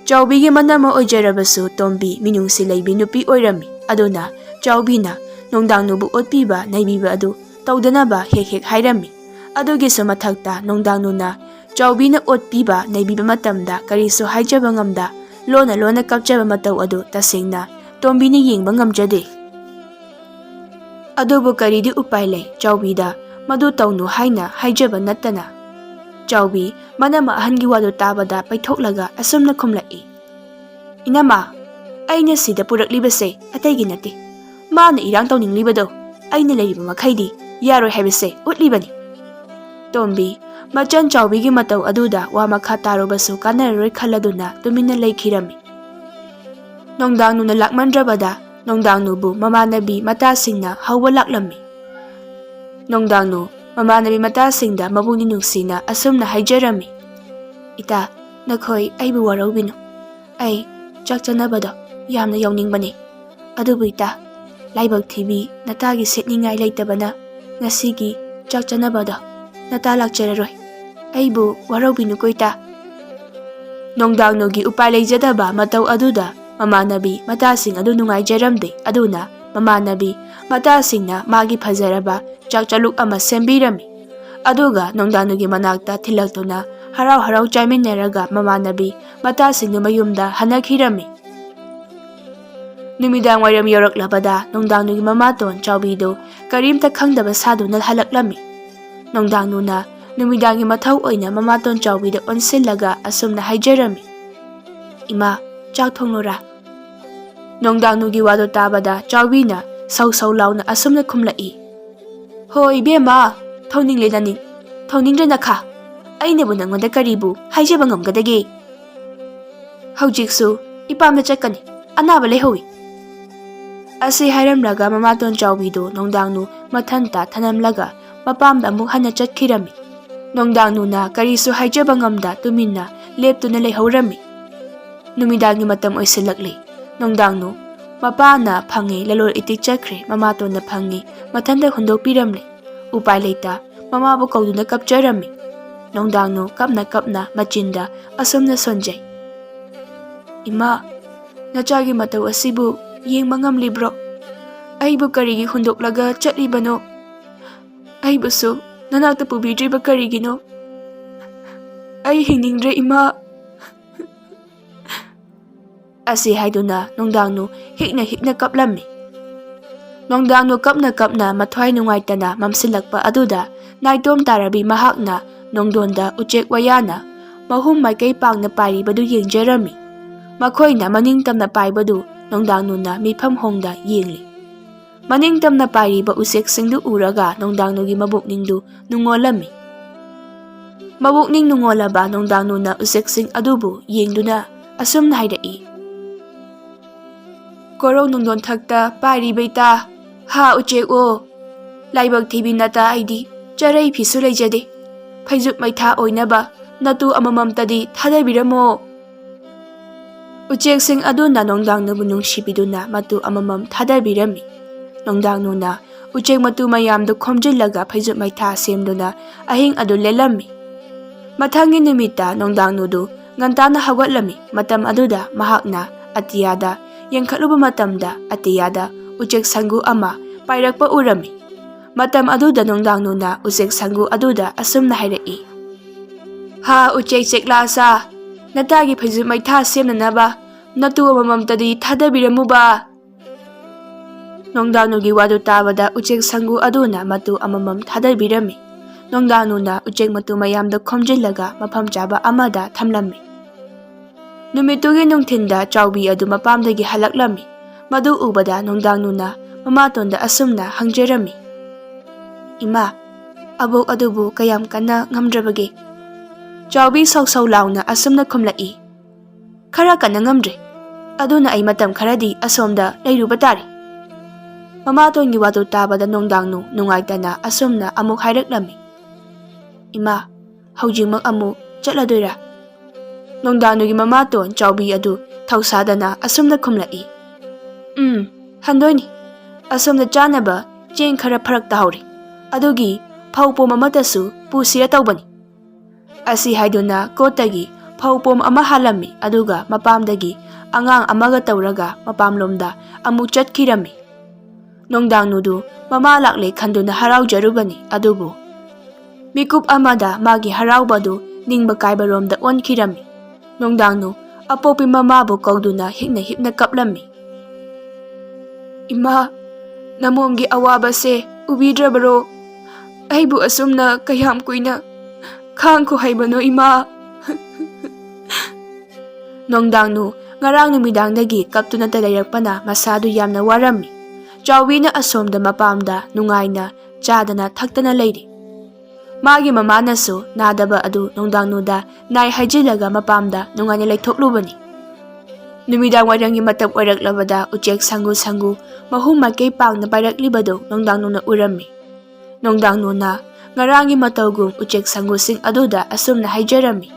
ꯆꯥꯎꯕꯤꯒꯤ ꯃꯅꯝꯃ ꯑꯣꯏꯖꯔꯕꯁꯨ ꯇꯣꯝꯕꯤ ꯃꯤꯅꯨꯡꯁꯤ ꯂꯩꯕꯤ ꯅꯨꯄꯤ ꯑꯣꯏꯔꯝꯃꯤ꯫ ꯑꯗꯨꯅ ꯆꯥꯎꯕꯤꯅ ꯅꯨꯡꯗꯥꯡꯅꯨꯕꯨ ꯑꯣꯠꯄꯤꯕ ꯅꯩꯕꯤꯕ ꯑꯗꯨ ꯇꯧꯗꯅꯕ ꯍꯦꯛ ꯍꯦꯛ ꯍꯥꯏꯔꯝꯃꯤ꯫ ꯑꯗꯨꯒꯤꯁꯨ ꯃꯊꯛꯇ ꯅꯨꯡꯗꯥꯡꯅꯨꯅ ꯆꯥꯎꯕꯤꯅ ꯑꯣꯠꯄꯤꯕ ꯅꯩꯕꯤꯕ ꯃꯇꯝꯗ ꯀꯔꯤꯁꯨ ꯍꯥꯏꯖꯕ ꯉꯝꯗ ꯂꯣꯟꯅ ꯂꯣꯟꯅ ꯀꯞꯆꯕ ꯃꯇꯧ ꯑꯗꯨ ꯇꯁꯦꯡꯅ ꯇꯣꯝꯕꯤꯅ ꯌꯦꯡꯕ ꯉꯝꯖꯗꯦ꯫ ꯑꯗꯨꯕꯨ ꯀꯔꯤꯗꯤ ꯎꯄꯥꯏ ꯂꯩ, ꯆꯥꯎꯕꯤꯗ ꯃꯗꯨ ꯇꯧꯅꯨ ꯍꯥꯏꯅ ꯍꯥꯏꯖꯕ ꯅꯠꯇꯅ꯫ ꯆꯥꯎꯕꯤ ꯃꯅꯝꯃ ꯑꯍꯟꯒꯤ ꯋꯥꯗꯨ ꯇꯥꯕꯗ ꯄꯩꯊꯣꯛꯂꯒ ꯑꯁꯨꯝꯅ ꯈꯨꯝꯂꯛꯏ: "ꯏꯅꯝꯃ, ꯑꯩꯅ ꯁꯤꯗ ꯄꯨꯔꯛꯂꯤꯕꯁꯦ ꯑꯇꯩꯒꯤ ꯅꯠꯇꯦ꯫ ꯃꯥꯅ ꯏꯔꯥꯡ ꯇꯧꯅꯤꯡꯂꯤꯕꯗꯣ ꯑꯩꯅ ꯂꯩꯔꯤꯕ ꯃꯈꯩꯗꯤ ꯌꯥꯔꯣꯏ ꯍꯥꯏꯕꯁꯦ ꯎꯠꯂꯤꯕꯅꯤ"꯫ ꯇꯣꯝꯕꯤ ꯃꯆꯟ ꯆꯥꯎꯕꯤꯒꯤ ꯃꯇꯧ ꯑꯗꯨꯗ ꯋꯥ ꯃꯈꯥ ꯇꯥꯔꯨꯕꯁꯨ ꯀꯥꯟꯅꯔꯔꯣꯏ ꯈꯜꯂꯗꯨꯅ ꯇꯨꯃꯤꯟꯅ ꯂꯩꯈꯤꯔꯝꯃꯤ꯫ ꯅꯨꯡꯗꯥꯡꯅꯨꯅ ꯂꯥꯛꯃꯟꯗ꯭ꯔꯕꯗ ꯅꯨꯡꯗꯥꯡꯅꯨꯕꯨ ꯃꯃꯥꯟꯅꯕꯤ ꯃꯇꯥꯁꯤꯡꯅ ꯍꯧꯕ ꯂꯥꯛꯂꯝꯃꯤ꯫ ꯅꯨꯡꯗꯥꯡꯅꯨ ꯃꯃꯥꯟꯅꯕꯤ ꯃꯇꯥꯁꯤꯡꯗ ꯃꯕꯨꯛꯅꯤꯡ ꯅꯨꯡꯁꯤꯅ ꯑꯁꯨꯝꯅ ꯍꯥꯏꯖꯔꯝꯃꯤ: "ꯏꯇꯥ, ꯅꯈꯣꯏ ꯑꯩꯕꯨ ꯋꯥꯔꯧꯕꯤꯅꯨ꯫ ꯑꯩ ꯆꯥꯛ ꯆꯥꯅꯕꯗꯣ ꯌꯥꯝꯅ ꯌꯥꯎꯅꯤꯡꯕꯅꯤ꯫ ꯑꯗꯨꯕꯨ ꯏꯇꯥ, ꯂꯥꯏꯕꯛ ꯊꯤꯕꯤ ꯅꯇꯥꯒꯤ ꯁꯦꯠꯅꯤꯡꯉꯥꯏ ꯂꯩꯇꯕꯅ ꯉꯁꯤꯒꯤ ꯆꯥꯛ ꯆꯥꯅꯕꯗꯣ ꯅꯇꯥ ꯂꯥꯛꯆꯔꯔꯣꯏ꯫ ꯑꯩꯕꯨ ꯋꯥꯔꯧꯕꯤꯅꯨꯀꯣ ꯏꯇꯥ"꯫ ꯅꯣꯡꯗꯥꯡꯅꯨꯒꯤ ꯎꯄꯥꯏ ꯂꯩꯖꯗꯕ ꯃꯇꯧ ꯑꯗꯨꯗ ꯃꯃꯥꯟꯅꯕꯤ ꯃꯇꯥꯁꯤꯡ ꯑꯗꯨ ꯅꯨꯡꯉꯥꯏꯖꯔꯝꯗꯦ꯫ ꯑꯗꯨꯅ ꯃꯃꯥꯟꯅꯕꯤ ꯃꯇꯥꯁꯤꯡꯅ ꯃꯥꯒꯤ ꯐꯖꯔꯕ ꯆꯥꯛ ꯆꯂꯨꯛ ꯑꯃ ꯁꯦꯝꯕꯤꯔꯝꯃꯤ꯫ ꯑꯗꯨꯒ ꯅꯣꯡꯗꯥꯡꯅꯨꯒꯤ ꯃꯅꯥꯛꯇ ꯊꯤꯜꯂꯛꯇꯨꯅ ꯍꯔꯥꯎ ꯍꯔꯥꯎ ꯆꯥꯃꯤꯟꯅꯔꯒ ꯃꯃꯥꯟꯅꯕꯤ ꯃꯇꯥꯁꯤꯡꯗꯨ ꯃꯌꯨꯝꯗ ꯍꯟꯅꯈꯤꯔꯝꯃꯤ꯫ ꯅꯨꯃꯤꯗꯥꯡ ꯋꯥꯏꯔꯝ ꯌꯧꯔꯛꯂꯕꯗ ꯅꯣꯡꯗꯥꯡꯅꯨꯒꯤ ꯃꯃꯥꯇꯣꯟ ꯆꯥꯎꯕꯤꯗꯨ ꯀꯔꯤꯝꯇ ꯈꯪꯗꯕ ꯁꯥꯗꯨꯅ ꯍꯜꯂꯛꯂꯝꯃꯤ꯫ ꯅꯣꯡꯗꯥꯡꯅꯨꯅ ꯅꯨꯃꯤꯗꯥꯡꯒꯤ ꯃꯊꯧ ꯑꯣꯏꯅ ꯃꯃꯥꯇꯣꯟ ꯆꯥꯎꯕꯤꯗ ꯑꯣꯟꯁꯤꯜꯂꯒ ꯑꯁꯨꯝꯅ ꯍꯥꯏꯖꯔꯝꯃꯤ, "ꯏꯃꯥ, ꯆꯥꯛ ꯊꯣꯡꯂꯣꯔꯥ?" ꯅꯣꯡꯗꯥꯡꯅꯨꯒꯤ ꯋꯥꯗꯨ ꯇꯥꯕꯗ ꯆꯥꯎꯕꯤꯅ ꯁꯧ ꯁꯧ ꯂꯥꯎꯅ ꯑꯁꯨꯝꯅ ꯈꯨꯝꯂꯛꯏ, "ꯍꯣ ꯏꯕꯦꯝꯃ, ꯊꯣꯡꯅꯤꯡꯂꯦ ꯅꯅꯤꯡ, ꯊꯣꯡꯅꯤꯡꯗ꯭ꯔꯦ ꯅꯈꯥ꯫ ꯑꯩꯅꯕꯨ ꯅꯪꯉꯣꯟꯗ ꯀꯔꯤꯕꯨ ꯍꯥꯏꯖꯕ ꯉꯝꯒꯗꯒꯦ? ꯍꯧꯖꯤꯛꯁꯨ ꯏꯄꯥꯝꯗ ꯆꯠꯀꯅꯤ, ꯑꯅꯥꯕ ꯂꯩꯍꯧꯏ"꯫ ꯑꯁꯤ ꯍꯥꯏꯔꯝꯂꯒ ꯃꯃꯥꯇꯣꯟ ꯆꯥꯎꯕꯤꯗꯨ ꯅꯣꯡꯗꯥꯡꯅꯨ ꯃꯊꯟꯇ ꯊꯅꯝꯂꯒ ꯃꯄꯥꯝꯗ ꯑꯃꯨꯛ ꯍꯟꯅ ꯆꯠꯈꯤꯔꯝꯃꯤ꯫ ꯅꯣꯡꯗꯥꯡꯅꯨꯅ ꯀꯔꯤꯁꯨ ꯍꯥꯏꯖꯕ ꯉꯝꯗ ꯇꯨꯃꯤꯟꯅ ꯂꯦꯞꯇꯨꯅ ꯂꯩꯍꯧꯔꯝꯃꯤ꯫ ꯅꯨꯃꯤꯗꯥꯡꯒꯤ ꯃꯇꯝ ꯑꯣꯏꯁꯤꯜꯂꯛꯂꯤ꯫ ꯅꯣꯡꯗꯥꯡꯅꯨ ꯃꯄꯥꯅ ꯐꯪꯉꯦ ꯂꯂꯣꯟ ꯏꯇꯤꯛ ꯆꯠꯈ꯭ꯔꯦ, ꯃꯃꯥꯇꯣꯟꯅ ꯐꯪꯉꯦ ꯃꯊꯟꯇ ꯍꯨꯟꯗꯣꯛꯄꯤꯔꯝꯂꯦ꯫ ꯎꯄꯥꯏ ꯂꯩꯇ ꯃꯃꯥꯕꯨ ꯀꯧꯗꯨꯅ ꯀꯞꯆꯔꯝꯃꯤ꯫ ꯅꯣꯡꯗꯥꯡꯅꯨ ꯀꯞꯅ ꯀꯞꯅ ꯃꯆꯤꯟꯗ ꯑꯁꯨꯝꯅ ꯁꯣꯟꯖꯩ, "ꯏꯃꯥ, ꯅꯆꯥꯒꯤ ꯃꯇꯧ ꯑꯁꯤꯕꯨ ꯌꯦꯡꯕ ꯉꯝꯂꯤꯕ꯭ꯔꯣ? ꯑꯩꯕꯨ ꯀꯔꯤꯒꯤ ꯍꯨꯟꯗꯣꯛꯂꯒ ꯆꯠꯂꯤꯕꯅꯣ? ꯑꯩꯕꯨꯁꯨ ꯅꯅꯥꯛꯇ ꯄꯨꯕꯤꯗ꯭ꯔꯤꯕ ꯀꯔꯤꯒꯤꯅꯣ? ꯑꯩ ꯍꯤꯡꯅꯤꯡꯗ꯭ꯔꯦ ꯏꯃꯥ"꯫ ꯑꯁꯤ ꯍꯥꯏꯗꯨꯅ ꯅꯣꯡꯗꯥꯡꯅꯨ ꯍꯤꯛꯅ ꯍꯤꯛꯅ ꯀꯞꯂꯝꯃꯤ꯫ ꯅꯣꯡꯗꯥꯡꯅꯨ ꯀꯞꯅ ꯀꯞꯅ ꯃꯊ꯭ꯋꯥꯏ ꯅꯨꯡꯉꯥꯏꯇꯅ ꯃꯝꯁꯤꯜꯂꯛꯄ ꯑꯗꯨꯗ ꯅꯥꯏꯇꯣꯝ ꯇꯥꯔꯕꯤ ꯃꯍꯥꯛꯅ ꯅꯣꯡꯗꯣꯟꯗ ꯎꯆꯦꯛ ꯋꯥꯌꯥꯅ ꯃꯍꯨꯝ ꯃꯥꯏꯀꯩ ꯄꯥꯡꯅ ꯄꯥꯏꯔꯤꯕꯗꯨ ꯌꯦꯡꯖꯔꯝꯃꯤ꯫ ꯃꯈꯣꯏꯅ ꯃꯅꯤꯡ ꯇꯝꯅ ꯄꯥꯏꯕꯗꯨ ꯅꯣꯡꯗꯥꯡꯅꯨꯅ ꯃꯤꯐꯝ ꯍꯣꯡꯗ ꯌꯦꯡꯂꯤ꯫ ꯃꯅꯤꯡ ꯇꯝꯅ ꯄꯥꯏꯔꯤꯕ ꯎꯆꯦꯛꯁꯤꯡꯗꯨ ꯎꯔꯒ ꯅꯣꯡꯗꯥꯡꯅꯨꯒꯤ ꯃꯕꯨꯛꯅꯤꯡꯗꯨ ꯅꯨꯡꯉꯣꯜꯂꯝꯃꯤ꯫ ꯃꯕꯨꯛꯅꯤꯡ ꯅꯨꯡꯉꯣꯜꯂꯕ ꯅꯣꯡꯗꯥꯡꯅꯨꯅ ꯎꯆꯦꯛꯁꯤꯡ ꯑꯗꯨꯕꯨ ꯌꯦꯡꯗꯨꯅ ꯑꯁꯨꯝꯅ ꯍꯥꯏꯔꯛꯏ, "ꯀꯣꯔꯧ ꯅꯣꯡꯗꯣꯟꯊꯛꯇ ꯄꯥꯏꯔꯤꯕ ꯏꯇꯥ, ꯍꯥ ꯎꯆꯦꯛ ꯑꯣ, ꯂꯥꯏꯕꯛ ꯊꯤꯕꯤ ꯅꯇꯥ ꯑꯩꯗꯤ ꯆꯔꯩ ꯐꯤꯁꯨ ꯂꯩꯖꯗꯦ꯫ ꯐꯩꯖꯨꯞ ꯃꯩꯊꯥ ꯑꯣꯏꯅꯕ ꯅꯇꯨ ꯑꯃꯃꯝꯇꯗꯤ ꯊꯥꯗꯕꯤꯔꯝꯃꯣ"꯫ ꯎꯆꯦꯛꯁꯤꯡ ꯑꯗꯨꯅ ꯅꯣꯡꯗꯥꯡꯅꯨꯕꯨ ꯅꯨꯡꯁꯤꯕꯤꯗꯨꯅ ꯃꯇꯨ ꯑꯃꯃꯝ ꯊꯥꯗꯕꯤꯔꯝꯃꯤ꯫ ꯅꯣꯡꯗꯥꯡꯅꯨꯅ ꯎꯆꯦꯛ ꯃꯇꯨ ꯃꯌꯥꯝꯗꯨ ꯈꯣꯝꯖꯤꯜꯂꯒ ꯐꯩꯖꯨꯞ ꯃꯩꯊꯥ ꯁꯦꯝꯗꯨꯅ ꯑꯍꯤꯡ ꯑꯗꯨ ꯂꯦꯜꯂꯝꯃꯤ꯫ ꯃꯊꯪꯒꯤ ꯅꯨꯃꯤꯠꯇ ꯅꯣꯡꯗꯥꯡꯅꯨꯗꯨ ꯉꯟꯇꯥꯅ ꯍꯧꯒꯠꯂꯝꯃꯤ꯫ ꯃꯇꯝ ꯑꯗꯨꯗ ꯃꯍꯥꯛꯅ ꯑꯇꯤꯌꯥꯗ ꯌꯦꯡꯈꯠꯂꯨꯕ ꯃꯇꯝꯗ, ꯑꯇꯤꯌꯥꯗ ꯎꯆꯦꯛ ꯁꯪꯒꯨ ꯑꯃ ꯄꯥꯏꯔꯛꯄ ꯎꯔꯝꯃꯤ꯫ ꯃꯇꯝ ꯑꯗꯨꯗ ꯅꯣꯡꯗꯥꯡꯅꯨꯅ ꯎꯆꯦꯛ ꯁꯪꯒꯨ ꯑꯗꯨꯗ ꯑꯁꯨꯝꯅ ꯍꯥꯏꯔꯛꯏ, "ꯍꯥ, ꯎꯆꯦꯛ ꯆꯦꯛꯂꯥꯁꯥ, ꯅꯇꯥꯒꯤ ꯐꯩꯖꯨꯞ ꯃꯩꯊꯥ ꯁꯦꯝꯅꯅꯕ ꯅꯇꯨ ꯑꯃꯃꯝꯇꯗꯤ ꯊꯥꯗꯕꯤꯔꯝꯃꯨꯕ!" ꯅꯣꯡꯗꯥꯡꯅꯨꯒꯤ ꯋꯥꯗꯨ ꯇꯥꯕꯗ ꯎꯆꯦꯛ ꯁꯪꯒꯨ ꯑꯗꯨꯅ ꯃꯇꯨ ꯑꯃꯃꯝ ꯊꯥꯗꯕꯤꯔꯝꯃꯤ꯫ ꯅꯣꯡꯗꯥꯡꯅꯨꯅ ꯎꯆꯦꯛ ꯃꯇꯨ ꯃꯌꯥꯝꯗ ꯈꯣꯝꯖꯤꯜꯂꯒ ꯃꯐꯝ ꯆꯥꯕ ꯑꯃꯗ ꯊꯝꯂꯝꯃꯤ꯫ ꯅꯨꯃꯤꯠꯇꯨꯒꯤ ꯅꯨꯡꯊꯤꯟꯗ ꯆꯥꯎꯕꯤ ꯑꯗꯨ ꯃꯄꯥꯝꯗꯒꯤ ꯍꯜꯂꯛꯂꯝꯃꯤ꯫ ꯃꯗꯨ ꯎꯕꯗ ꯅꯣꯡꯗꯥꯡꯅꯨꯅ ꯃꯃꯥꯇꯣꯟꯗ ꯑꯁꯨꯝꯅ ꯍꯪꯖꯔꯝꯃꯤ, "ꯏꯃꯥ, ꯑꯕꯣꯛ ꯑꯗꯨꯕꯨ ꯀꯌꯥꯝ ꯀꯟꯅ ꯉꯝꯗ꯭ꯔꯕꯒꯦ?" ꯆꯥꯎꯕꯤ ꯁꯧ ꯁꯧ ꯂꯥꯎꯅ ꯑꯁꯨꯝꯅ ꯈꯨꯝꯂꯛꯏ, "ꯈꯔ ꯀꯟꯅ ꯉꯝꯗ꯭ꯔꯦ꯫ ꯑꯗꯨꯅ ꯑꯩ ꯃꯇꯝ ꯈꯔꯗꯤ ꯑꯁꯣꯝꯗ ꯂꯩꯔꯨꯕ ꯇꯥꯔꯦ꯫" ꯃꯃꯥꯇꯣꯟꯒꯤ ꯋꯥꯗꯨ ꯇꯥꯕꯗ ꯅꯣꯡꯗꯥꯡꯅꯨ ꯅꯨꯡꯉꯥꯏꯇꯅ ꯑꯁꯨꯝꯅ ꯑꯃꯨꯛ ꯍꯥꯏꯔꯛꯂꯝꯃꯤ, "ꯏꯃꯥ, ꯍꯧꯖꯤꯛꯃꯛ ꯑꯃꯨꯛ ꯆꯠꯂꯗꯣꯏꯔꯥ?" ꯅꯣꯡꯗꯥꯡꯅꯨꯒꯤ ꯃꯃꯥꯇꯣꯟ ꯆꯥꯎꯕꯤ ꯑꯗꯨ ꯊꯧꯁꯥꯗꯅ ꯑꯁꯨꯝꯅ ꯈꯨꯝꯂꯛꯏ, "ꯎꯝ, ꯍꯟꯗꯣꯏꯅꯤ꯫ ꯑꯁꯣꯝꯗ ꯆꯥꯅꯕ ꯆꯦꯡ ꯈꯔ ꯐꯔꯛ ꯇꯥꯍꯧꯔꯦ꯫ ꯑꯗꯨꯒꯤ ꯐꯧ ꯄꯣꯝ ꯑꯃꯠꯇꯁꯨ ꯄꯨꯁꯤꯔ ꯇꯧꯕꯅꯤ꯫" ꯑꯁꯤ ꯍꯥꯏꯗꯨꯅ ꯀꯣꯠꯇꯒꯤ ꯐꯧ ꯄꯣꯝ ꯑꯃ ꯍꯥꯜꯂꯝꯃꯤ, ꯑꯗꯨꯒ ꯃꯄꯥꯝꯗꯒꯤ ꯑꯉꯥꯡ ꯑꯃꯒ ꯇꯧꯔꯒ ꯃꯄꯥꯝꯂꯣꯝꯗ ꯑꯃꯨꯛ ꯆꯠꯈꯤꯔꯝꯃꯤ꯫ ꯅꯣꯡꯗꯥꯡꯅꯨꯗꯨ ꯃꯃꯥ ꯂꯥꯛꯂꯦ ꯈꯟꯗꯨꯅ ꯍꯔꯥꯎꯖꯔꯨꯕꯅꯤ, ꯑꯗꯨꯕꯨ ꯃꯤꯀꯨꯞ ꯑꯃꯗ ꯃꯥꯒꯤ ꯍꯔꯥꯎꯕꯗꯨ ꯅꯤꯡꯕ ꯀꯥꯏꯕꯔꯣꯝꯗ ꯑꯣꯟꯈꯤꯔꯝꯃꯤ꯫ ꯅꯣꯡꯗꯥꯡꯅꯨ ꯑꯄꯣꯛꯄꯤ ꯃꯃꯥꯕꯨ ꯀꯧꯗꯨꯅ ꯍꯤꯛꯅ ꯍꯤꯛꯅ ꯀꯞꯂꯝꯃꯤ꯫ "ꯏꯃꯥ, ꯅꯃꯣꯝꯒꯤ ꯑꯋꯥꯕꯁꯦ ꯎꯕꯤꯗ꯭ꯔꯕꯔꯣ? ꯑꯩꯕꯨ ꯑꯁꯨꯝꯅ ꯀꯌꯥꯝ ꯀꯨꯏꯅ ꯈꯥꯡꯈꯣ ꯍꯥꯏꯕꯅꯣ, ꯏꯃꯥ?" ꯅꯣꯡꯗꯥꯡꯅꯨ ꯉꯔꯥꯡ ꯅꯨꯃꯤꯗꯥꯡꯗꯒꯤ ꯀꯞꯇꯨꯅꯇ ꯂꯩꯔꯛꯄꯅ ꯃꯁꯥꯗꯨ ꯌꯥꯝꯅ ꯋꯥꯔꯝꯃꯤ꯫ ꯆꯥꯎꯕꯤꯅ ꯑꯁꯣꯝꯗ ꯃꯄꯥꯝꯗ ꯅꯨꯡꯉꯥꯏꯅ ꯆꯥꯗꯅ ꯊꯛꯇꯅ ꯂꯩꯔꯤ꯫ ꯃꯥꯒꯤ ꯃꯃꯥꯅꯁꯨ ꯅꯥꯗꯕ ꯑꯗꯨ ꯅꯣꯡꯗꯥꯡꯅꯨꯗ ꯅꯥꯏ ꯍꯥꯏꯖꯤꯜꯂꯒ ꯃꯄꯥꯝꯗ ꯅꯨꯡꯉꯥꯏꯅ ꯂꯩꯊꯣꯛꯂꯨꯕꯅꯤ꯫ ꯅꯨꯃꯤꯗꯥꯡ ꯋꯥꯏꯔꯝꯒꯤ ꯃꯇꯝ ꯑꯣꯏꯔꯛꯂꯕꯗ ꯎꯆꯦꯛ ꯁꯪꯒꯨ ꯁꯪꯒꯨ ꯃꯍꯨꯝ ꯃꯥꯏꯀꯩ ꯄꯥꯡꯅ ꯄꯥꯏꯔꯛꯂꯤꯕꯗꯨ ꯅꯣꯡꯗꯥꯡꯅꯨꯅ ꯎꯔꯝꯃꯤ꯫ ꯅꯣꯡꯗꯥꯡꯅꯨꯅ ꯉꯔꯥꯡꯒꯤ ꯃꯇꯧꯒꯨꯝ ꯎꯆꯦꯛ ꯁꯪꯒꯨꯁꯤꯡ ꯑꯗꯨꯗ ꯑꯁꯨꯝꯅ ꯍꯥꯏꯖꯔꯝꯃꯤ,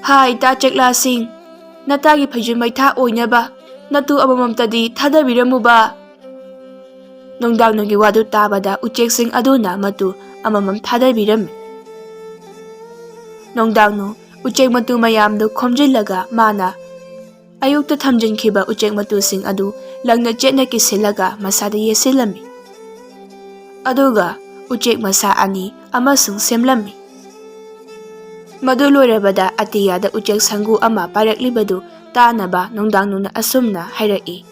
"ꯍꯥ, ꯏꯇꯥ ꯆꯦꯛꯂꯥꯁꯤꯡ, ꯅꯇꯥꯒꯤ ꯐꯩꯖꯨꯞ ꯃꯩꯊꯥ ꯑꯣꯏꯅꯕ ꯅꯇꯨ ꯑꯃꯃꯝꯇꯗꯤ ꯊꯥꯗꯕꯤꯔꯝꯃꯨꯕ꯫" ꯅꯣꯡꯗꯥꯡꯅꯨꯒꯤ ꯋꯥꯗꯨ ꯇꯥꯕꯗ ꯎꯆꯦꯛꯁꯤꯡ ꯑꯗꯨꯅ ꯃꯇꯨ ꯑꯃꯃꯝ ꯊꯥꯗꯕꯤꯔꯝꯃꯤ꯫ ꯅꯣꯡꯗꯥꯡꯅꯨ ꯎꯆꯦꯛ ꯃꯇꯨ ꯃꯌꯥꯝꯗꯨ ꯈꯣꯝꯖꯤꯜꯂꯒ ꯃꯥꯅ ꯑꯌꯨꯛꯇ ꯊꯝꯖꯤꯟꯈꯤꯕ ꯎꯆꯦꯛ ꯃꯇꯨꯁꯤꯡ ꯑꯗꯨ ꯂꯪꯅ ꯆꯦꯠꯅ ꯀꯤꯁꯤꯜꯂꯒ ꯃꯁꯥꯗ ꯌꯦꯠꯁꯤꯜꯂꯝꯃꯤ꯫ ꯑꯗꯨꯒ ꯎꯆꯦꯛ ꯃꯁꯥ ꯑꯅꯤ ꯑꯃꯁꯨꯡ ꯁꯦꯝꯂꯝꯃꯤ꯫ ꯃꯗꯨ ꯂꯣꯏꯔꯕꯗ ꯑꯇꯤꯌꯥꯗ ꯎꯆꯦꯛ ꯁꯪꯒꯨ ꯑꯃ ꯄꯥꯏꯔꯛꯂꯤꯕꯗꯨ ꯇꯥꯅꯕ ꯅꯨꯡꯗꯥꯡꯅꯨꯅ ꯑꯁꯨꯝꯅ ꯍꯥꯏꯔꯛꯏ,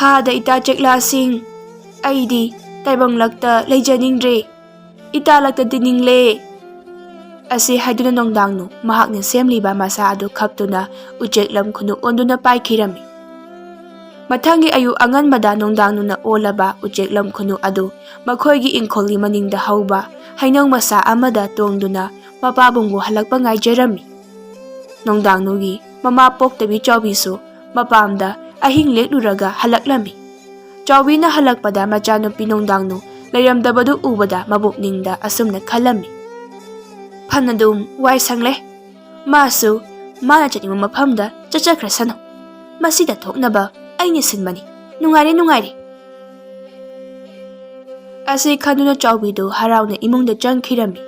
"ꯍꯥꯗ ꯏꯇꯥ ꯆꯦꯛꯂꯥꯁꯤꯡ, ꯑꯩꯗꯤ ꯇꯥꯏꯕꯪꯂꯛꯇ ꯂꯩꯖꯅꯤꯡꯗ꯭ꯔꯦ, ꯏꯇꯥꯂꯛꯇ ꯇꯤꯅꯤꯡꯂꯦ" ꯑꯁꯤ ꯍꯥꯏꯗꯨꯅ ꯅꯨꯡꯗꯥꯡꯅꯨ ꯃꯍꯥꯛꯅ ꯁꯦꯝꯂꯤꯕ ꯃꯁꯥ ꯑꯗꯨ ꯈꯞꯇꯨꯅ ꯎꯆꯦꯛ ꯂꯝ ꯈꯨꯅꯨ ꯑꯣꯟꯗꯨꯅ ꯄꯥꯏꯈꯤꯔꯝꯃꯤ꯫ ꯃꯊꯪꯒꯤ ꯑꯌꯨꯛ ꯑꯉꯟꯕꯗ ꯅꯨꯡꯗꯥꯡꯅꯨꯅ ꯑꯣꯜꯂꯕ ꯎꯆꯦꯛ ꯂꯝ ꯈꯨꯅꯨ ꯑꯗꯨ ꯃꯈꯣꯏꯒꯤ ꯏꯪꯈꯣꯜꯒꯤ ꯃꯅꯤꯡꯗ ꯍꯧꯕ ꯍꯩꯅꯧ ꯃꯁꯥ ꯑꯃꯗ ꯇꯣꯡꯗꯨꯅ ꯃꯄꯥꯕꯨꯡꯕꯨ ꯍꯜꯂꯛꯄ ꯉꯥꯏꯖꯔꯝꯃꯤ꯫ ꯅꯨꯡꯗꯥꯡꯅꯨꯒꯤ ꯃꯃꯥ ꯄꯣꯛꯇꯕꯤ ꯆꯥꯎꯕꯤꯁꯨ ꯃꯄꯥꯝꯗ ꯑꯍꯤꯡ ꯂꯦꯛꯂꯨꯔꯒ ꯍꯜꯂꯛꯂꯝꯃꯤ꯫ ꯆꯥꯎꯕꯤꯅ ꯍꯜꯂꯛꯄꯗ ꯃꯆꯥꯅꯨꯄꯤ ꯅꯨꯡꯗꯥꯡꯅꯨ ꯂꯩꯔꯝꯗꯕꯗꯨ ꯎꯕꯗ ꯃꯕꯨꯛꯅꯤꯡꯗ ꯑꯁꯨꯝꯅ ꯈꯜꯂꯝꯃꯤ, "ꯐꯅꯗꯨꯝ ꯋꯥꯏ ꯁꯪꯂꯦ, ꯃꯥꯁꯨ ꯃꯥꯅ ꯆꯠꯅꯤꯡꯕ ꯃꯐꯝꯗ ꯆꯠꯆꯈ꯭ꯔꯁꯅꯨ꯫ ꯃꯁꯤꯗ ꯊꯣꯛꯅꯕ ꯑꯩꯅ ꯁꯤꯟꯕꯅꯤ꯫ ꯅꯨꯡꯉꯥꯏꯔꯦ, ꯅꯨꯡꯉꯥꯏꯔꯦ" ꯑꯁꯤ ꯈꯟꯗꯨꯅ ꯆꯥꯎꯕꯤꯗꯨ ꯍꯔꯥꯎꯅ ꯏꯃꯨꯡꯗ ꯆꯪꯈꯤꯔꯝꯃꯤ꯫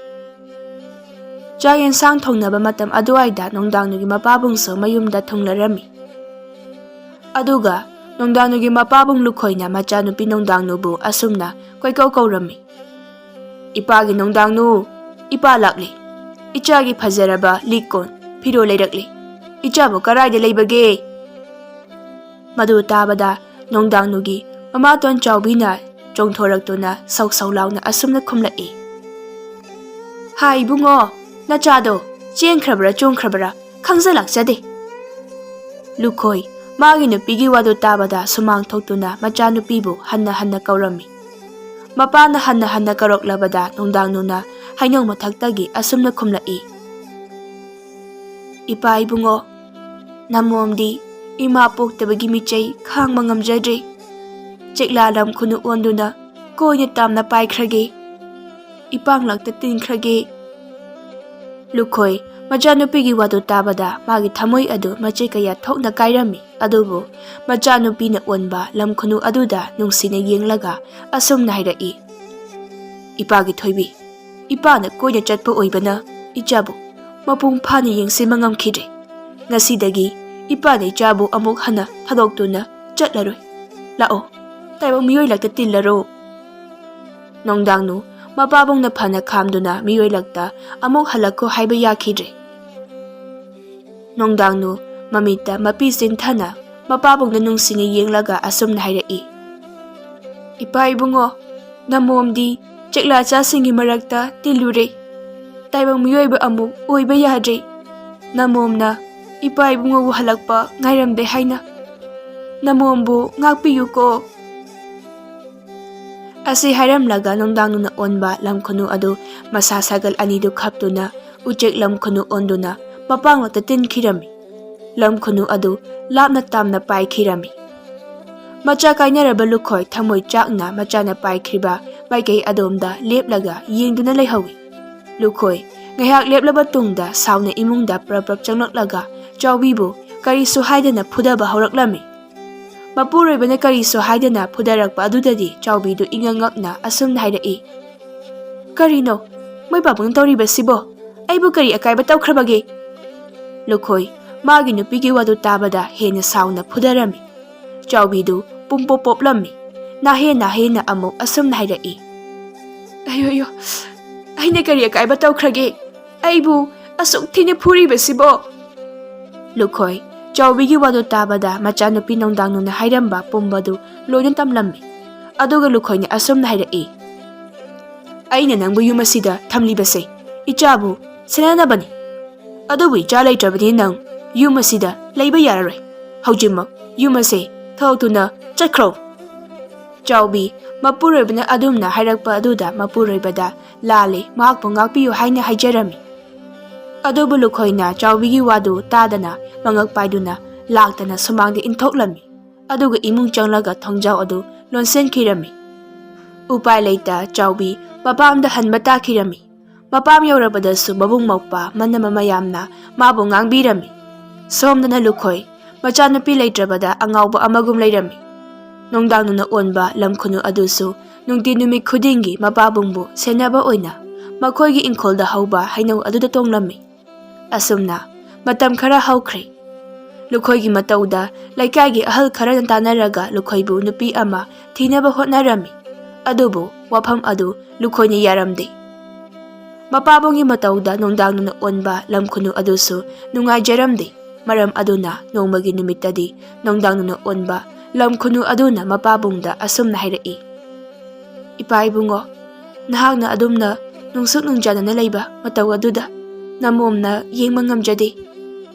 ꯆꯥꯛ ꯌꯦꯟꯁꯥꯡ ꯊꯣꯡꯅꯕ ꯃꯇꯝ ꯑꯗꯨꯋꯥꯏꯗ ꯅꯨꯡꯗꯥꯡꯗꯨꯒꯤ ꯃꯄꯥꯕꯨꯡꯁꯨ ꯃꯌꯨꯝꯗ ꯊꯨꯡꯂꯔꯝꯃꯤ꯫ ꯑꯗꯨꯒ ꯅꯨꯡꯗꯥꯡꯗꯨꯒꯤ ꯃꯄꯥꯕꯨꯡ ꯂꯨꯈꯣꯏꯅ ꯃꯆꯥꯅꯨꯄꯤ ꯅꯨꯡꯗꯥꯡꯅꯨꯕꯨ ꯑꯁꯨꯝꯅ ꯀꯣꯏꯀꯧ ꯀꯧꯔꯝꯃꯤ, "ꯏꯄꯥꯒꯤ ꯅꯨꯡꯗꯥꯡꯅꯨ, ꯏꯄꯥ ꯂꯥꯛꯂꯤ꯫ ꯏꯆꯥꯒꯤ ꯐꯖꯔꯕ ꯂꯤꯛ ꯀꯣꯟ, ꯐꯤꯔꯣꯜ ꯂꯩꯔꯛꯂꯤ꯫ ꯏꯆꯥꯕꯨ ꯀꯔꯥꯏꯗ ꯂꯩꯕꯒꯦ?" ꯃꯗꯨ ꯇꯥꯕꯗ ꯅꯨꯡꯗꯥꯡꯅꯨꯒꯤ ꯃꯃꯥꯇꯣꯟ ꯆꯥꯎꯕꯤꯅ ꯆꯣꯡꯊꯣꯔꯛꯇꯨꯅ ꯁꯧ ꯁꯧ ꯂꯥꯎꯅ ꯑꯁꯨꯝꯅ ꯈꯨꯝꯂꯛꯏ, "ꯍꯥꯏ ꯏꯕꯨꯡꯉꯣ, ꯅꯆꯥꯗꯣ ꯆꯦꯟꯈ꯭ꯔꯕ꯭ꯔꯥ ꯆꯣꯡꯈ꯭ꯔꯕ꯭ꯔꯥ ꯈꯪꯖ ꯂꯥꯛꯆꯗꯦ"꯫ ꯂꯨꯈꯣꯏ ꯃꯥꯒꯤ ꯅꯨꯄꯤꯒꯤ ꯋꯥꯗꯨ ꯇꯥꯕꯗ ꯁꯨꯃꯥꯡ ꯊꯣꯛꯇꯨꯅ ꯃꯆꯥꯅꯨꯄꯤꯕꯨ ꯍꯟꯅ ꯍꯟꯅ ꯀꯧꯔꯝꯃꯤ꯫ ꯃꯄꯥꯅ ꯍꯟꯅ ꯍꯟꯅ ꯀꯧꯔꯛꯂꯕꯗ ꯅꯨꯡꯗꯥꯡꯅꯨꯅ ꯍꯩꯅꯧ ꯃꯊꯛꯇꯒꯤ ꯑꯁꯨꯝꯅ ꯈꯨꯝꯂꯛꯏ, "ꯏꯄꯥ ꯏꯕꯨꯡꯉꯣ, ꯅꯃꯣꯝꯗꯤ ꯏꯃꯥ ꯄꯣꯛꯇꯕꯒꯤ ꯃꯤꯆꯩ ꯈꯥꯡꯕ ꯉꯝꯖꯗ꯭ꯔꯦ꯫ ꯆꯦꯛꯂꯥ ꯂꯝ ꯈꯨꯅꯨ ꯑꯣꯟꯗꯨꯅ ꯀꯣꯏꯅ ꯇꯥꯝꯅ ꯄꯥꯏꯈ꯭ꯔꯒꯦ꯫ ꯏꯄꯥꯡꯂꯛꯇ ꯇꯤꯟꯈ꯭ꯔꯒꯦ"꯫ ꯂꯨꯈꯣꯏ ꯃꯆꯥꯅꯨꯄꯤꯒꯤ ꯋꯥꯗꯨ ꯇꯥꯕꯗ ꯃꯥꯒꯤ ꯊꯃꯣꯏ ꯑꯗꯨ ꯃꯆꯦꯠ ꯀꯌꯥ ꯊꯣꯛꯅ ꯀꯥꯏꯔꯝꯃꯤ꯫ ꯑꯗꯨꯕꯨ ꯃꯆꯥꯅꯨꯄꯤꯅ ꯑꯣꯟꯕ ꯂꯝ ꯈꯨꯅꯨ ꯑꯗꯨꯗ ꯅꯨꯡꯁꯤꯅ ꯌꯦꯡꯂꯒ ꯑꯁꯨꯝꯅ ꯍꯥꯏꯔꯛꯏ, "ꯏꯄꯥꯒꯤ ꯊꯣꯏꯕꯤ, ꯏꯄꯥꯅ ꯀꯣꯏꯅ ꯆꯠꯄ ꯑꯣꯏꯕꯅ ꯏꯆꯥꯕꯨ ꯃꯄꯨꯡ ꯐꯥꯅ ꯌꯦꯡꯁꯤꯟꯕ ꯉꯝꯈꯤꯗ꯭ꯔꯦ꯫ ꯉꯁꯤꯗꯒꯤ ꯏꯄꯥꯅ ꯏꯆꯥꯕꯨ ꯑꯃꯨꯛ ꯍꯟꯅ ꯊꯥꯗꯣꯛꯇꯨꯅ ꯆꯠꯂꯔꯣꯏ꯫ ꯂꯥꯛꯑꯣ, ꯇꯥꯏꯕꯪ ꯃꯤꯑꯣꯏ ꯂꯛꯇ ꯇꯤꯜꯂꯔꯣ꯫ ꯅꯣꯡꯗꯥꯡꯅꯨ ꯃꯄꯥꯕꯨꯡꯅ ꯐꯅ ꯈꯥꯝꯗꯨꯅ ꯃꯤꯑꯣꯏ ꯂꯛꯇ ꯑꯃꯨꯛ ꯍꯜꯂꯛꯈꯣ ꯍꯥꯏꯕ ꯌꯥꯈꯤꯗ꯭ꯔꯦ꯫ ꯅꯣꯡꯗꯥꯡꯅꯨ ꯃꯃꯤꯠꯇ ꯃꯄꯤ ꯆꯤꯟꯊꯅ ꯃꯄꯥꯕꯨꯡꯗ ꯅꯨꯡꯁꯤꯅ ꯌꯦꯡꯂꯒ ꯑꯁꯨꯝꯅ ꯍꯥꯏꯔꯛꯏ, "ꯏꯄꯥ ꯏꯕꯨꯡꯉꯣ, ꯅꯃꯣꯝꯗꯤ ꯆꯦꯛꯂꯥꯆꯥꯁꯤꯡꯒꯤ ꯃꯔꯛꯇ ꯇꯤꯜꯂꯨꯔꯦ꯫ ꯇꯥꯏꯕꯪ ꯃꯤꯑꯣꯏꯕ ꯑꯃꯨꯛ ꯑꯣꯏꯕ ꯌꯥꯗ꯭ꯔꯦ꯫ ꯅꯃꯣꯝꯅ ꯏꯄꯥ ꯏꯕꯨꯡꯉꯣꯕꯨ ꯍꯜꯂꯛꯄ ꯉꯥꯏꯔꯝꯗꯦ ꯍꯥꯏꯅ꯫ ꯅꯃꯣꯝꯕꯨ ꯉꯥꯛꯄꯤꯌꯨꯀꯣ"꯫ ꯑꯁꯤ ꯍꯥꯏꯔꯝꯂꯒ ꯅꯣꯡꯗꯥꯡꯅꯨꯅ ꯑꯣꯟꯕ ꯂꯝꯈꯨꯅꯨ ꯑꯗꯨ ꯃꯁꯥ ꯁꯥꯒꯜ ꯑꯅꯤꯗꯨ ꯈꯞꯇꯨꯅ ꯎꯆꯦꯛ ꯂꯝꯈꯨꯅꯨ ꯑꯣꯟꯗꯨꯅ ꯃꯄꯥꯡꯂꯛꯇ ꯇꯤꯟꯈꯤꯔꯝꯃꯤ꯫ ꯂꯝꯈꯨꯅꯨ ꯑꯗꯨ ꯂꯥꯞꯅ ꯇꯥꯝꯅ ꯄꯥꯏꯈꯤꯔꯝꯃꯤ꯫ ꯃꯆꯥ ꯀꯥꯏꯅꯔꯕ ꯂꯨꯈꯣꯏ ꯊꯃꯣꯏ ꯆꯥꯛꯅ ꯃꯆꯥꯅ ꯄꯥꯏꯈ꯭ꯔꯤꯕ ꯃꯥꯏꯀꯩ ꯑꯗꯣꯝꯗ ꯂꯦꯞꯂꯒ ꯌꯦꯡꯗꯨꯅ ꯂꯩꯍꯧꯏ꯫ ꯂꯨꯈꯣꯏ ꯉꯥꯏꯍꯥꯛ ꯂꯦꯞꯂꯕ ꯇꯨꯡꯗ ꯁꯥꯎꯅ ꯏꯃꯨꯡꯗ ꯄ꯭ꯔꯞ ꯄ꯭ꯔꯞ ꯆꯪꯂꯛꯂꯒ ꯆꯥꯎꯕꯤꯕꯨ ꯀꯔꯤꯁꯨ ꯍꯥꯏꯗꯅ ꯐꯨꯗꯕ ꯍꯧꯔꯛꯂꯝꯃꯤ꯫ ꯃꯄꯨꯔꯣꯏꯕꯅ ꯀꯔꯤꯁꯨ ꯍꯥꯏꯗꯅ ꯐꯨꯗꯔꯛꯄ ꯑꯗꯨꯗꯗꯤ ꯆꯥꯎꯕꯤꯗꯨ ꯏꯉꯛ ꯉꯛꯅ ꯑꯁꯨꯝꯅ ꯍꯥꯏꯔꯛꯏ, "ꯀꯔꯤꯅꯣ ꯃꯣꯏ ꯄꯥꯕꯨꯡꯅ ꯇꯧꯔꯤꯕꯁꯤꯕꯣ? ꯑꯩꯕꯨ ꯀꯔꯤ ꯑꯀꯥꯏꯕ ꯇꯧꯈ꯭ꯔꯕꯒꯦ?" ꯂꯨꯈꯣꯏ ꯃꯥꯒꯤ ꯅꯨꯄꯤꯒꯤ ꯋꯥꯗꯨ ꯇꯥꯕꯗ ꯍꯦꯟꯅ ꯁꯥꯎꯅ ꯐꯨꯗꯔꯝꯃꯤ꯫ ꯆꯥꯎꯕꯤꯗꯨ ꯄꯨꯝꯄꯣꯞ ꯄꯣꯞꯂꯝꯃꯤ꯫ ꯅꯥꯍꯦ ꯅꯥꯍꯦꯅ ꯑꯃꯨꯛ ꯑꯁꯨꯝꯅ ꯍꯥꯏꯔꯛꯏ, "ꯑꯌꯣ, ꯑꯌꯣ, ꯑꯩꯅ ꯀꯔꯤ ꯑꯀꯥꯏꯕ ꯇꯧꯈ꯭ꯔꯒꯦ? ꯑꯩꯕꯨ ꯑꯁꯨꯛ ꯊꯤꯅ ꯐꯨꯔꯤꯕꯁꯤꯕꯣ?" ꯂꯨꯈꯣꯏ ꯆꯥꯎꯕꯤꯒꯤ ꯋꯥꯗꯨ ꯇꯥꯕꯗ ꯃꯆꯥꯅꯨꯄꯤ ꯅꯣꯡꯗꯥꯡꯅꯨꯅ ꯍꯥꯏꯔꯝꯕ ꯄꯨꯝꯕꯗꯨ ꯂꯣꯏꯅ ꯇꯝꯂꯝꯃꯤ꯫ ꯑꯗꯨꯒ ꯂꯨꯈꯣꯏꯅ ꯑꯁꯨꯝꯅ ꯍꯥꯏꯔꯛꯏ, "ꯑꯩꯅ ꯅꯪꯕꯨ ꯌꯨꯝ ꯑꯁꯤꯗ ꯊꯝꯂꯤꯕꯁꯦ ꯏꯆꯥꯕꯨ ꯁꯦꯟꯅꯅꯕꯅꯤ꯫ ꯑꯗꯨꯕꯨ ꯏꯆꯥ ꯂꯩꯇ꯭ꯔꯕꯗꯤ ꯅꯪ ꯌꯨꯝ ꯑꯁꯤꯗ ꯂꯩꯕ ꯌꯥꯔꯔꯣꯏ꯫ ꯍꯧꯖꯤꯛꯃꯛ ꯌꯨꯝ ꯑꯁꯦ ꯊꯥꯗꯣꯛꯇꯨꯅ ꯆꯠꯈ꯭ꯔꯣ"꯫ ꯆꯥꯎꯕꯤ ꯃꯄꯨꯔꯣꯏꯕꯅ ꯑꯗꯨꯝꯅ ꯍꯥꯏꯔꯛꯄ ꯑꯗꯨꯗ ꯃꯄꯨꯔꯣꯏꯕꯗ ꯂꯥꯜꯂꯦ, ꯃꯍꯥꯛꯄꯨ ꯉꯥꯛꯄꯤꯌꯨ ꯍꯥꯏꯅ ꯍꯥꯏꯖꯔꯝꯃꯤ꯫ ꯑꯗꯨꯕꯨ ꯂꯨꯈꯣꯏꯅ ꯆꯥꯎꯕꯤꯒꯤ ꯋꯥꯗꯨ ꯇꯥꯗꯅ ꯃꯉꯛ ꯄꯥꯏꯗꯨꯅ ꯂꯥꯛꯇꯅ ꯁꯨꯃꯥꯡꯗ ꯏꯟꯊꯣꯛꯂꯝꯃꯤ꯫ ꯑꯗꯨꯒ ꯏꯃꯨꯡ ꯆꯪꯂꯒ ꯊꯣꯡꯖꯥꯎ ꯑꯗꯨ ꯂꯣꯟꯁꯤꯟꯈꯤꯔꯝꯃꯤ꯫ ꯎꯄꯥꯏ ꯂꯩꯇ ꯆꯥꯎꯕꯤ ꯃꯄꯥꯝꯗ ꯍꯟꯕ ꯇꯥꯈꯤꯔꯝꯃꯤ꯫ ꯃꯄꯥꯝ ꯌꯧꯔꯕꯗꯁꯨ ꯃꯕꯨꯡ ꯃꯧꯄ꯭ꯋꯥ ꯃꯅꯝ ꯑꯃ ꯌꯥꯝꯅ ꯃꯥꯕꯨ ꯉꯥꯡꯕꯤꯔꯝꯃꯤ꯫ ꯁꯣꯝꯗꯅ ꯂꯨꯈꯣꯏ ꯃꯆꯥꯅꯨꯄꯤ ꯂꯩꯇ꯭ꯔꯕꯗ ꯑꯉꯥꯎꯕ ꯑꯃꯒꯨꯝ ꯂꯩꯔꯝꯃꯤ꯫ ꯅꯨꯡꯗꯥꯡ ꯅꯨꯡꯅ ꯑꯣꯟꯕ ꯂꯝꯈꯨꯅꯨ ꯑꯗꯨꯁꯨ ꯅꯨꯡꯇꯤ ꯅꯨꯃꯤꯠ ꯈꯨꯗꯤꯡꯒꯤ ꯃꯄꯥꯕꯨꯡꯕꯨ ꯁꯦꯟꯅꯕ ꯑꯣꯏꯅ ꯃꯈꯣꯏꯒꯤ ꯏꯪꯈꯣꯜꯗ ꯍꯧꯕ ꯍꯩꯅꯧ ꯑꯗꯨꯗ ꯇꯣꯡꯂꯝꯃꯤ꯫ ꯑꯁꯨꯝꯅ ꯃꯇꯝ ꯈꯔ ꯍꯧꯈ꯭ꯔꯦ꯫ ꯂꯨꯈꯣꯏꯒꯤ ꯃꯇꯧꯗ ꯂꯩꯀꯥꯏꯒꯤ ꯑꯍꯜ ꯈꯔꯅ ꯇꯥꯟꯅꯔꯒ ꯂꯨꯈꯣꯏꯕꯨ ꯅꯨꯄꯤ ꯑꯃ ꯊꯤꯅꯕ ꯍꯣꯠꯅꯔꯝꯃꯤ꯫ ꯑꯗꯨꯕꯨ ꯋꯥꯐꯝ ꯑꯗꯨ ꯂꯨꯈꯣꯏꯅ ꯌꯥꯔꯝꯗꯦ꯫ ꯃꯄꯥꯕꯨꯡꯒꯤ ꯃꯇꯧꯗ ꯅꯨꯡꯗꯥꯡ ꯅꯨꯡꯅ ꯑꯣꯟꯕ ꯂꯝ ꯈꯨꯅꯨ ꯑꯗꯨꯁꯨ ꯅꯨꯡꯉꯥꯏꯖꯔꯝꯗꯦ꯫ ꯃꯔꯝ ꯑꯗꯨꯅ ꯅꯣꯡꯃꯒꯤ ꯅꯨꯃꯤꯠꯇꯗꯤ ꯅꯨꯡꯗꯥꯡ ꯅꯨꯡꯅ ꯑꯣꯟꯕ ꯂꯝ ꯈꯨꯅꯨ ꯑꯗꯨꯅ ꯃꯄꯥꯕꯨꯡꯗ ꯑꯁꯨꯝꯅ ꯍꯥꯏꯔꯛꯏ, "ꯏꯄꯥ ꯏꯕꯨꯡꯉꯣ, ꯅꯍꯥꯛꯅ ꯑꯗꯨꯝꯅ ꯅꯨꯡꯁꯨꯛ ꯅꯨꯡꯖꯥꯅꯅ ꯂꯩꯕ ꯃꯇꯧ ꯑꯗꯨꯗ ꯅꯃꯣꯝꯅ ꯌꯦꯡꯕ ꯉꯝꯖꯗꯦ꯫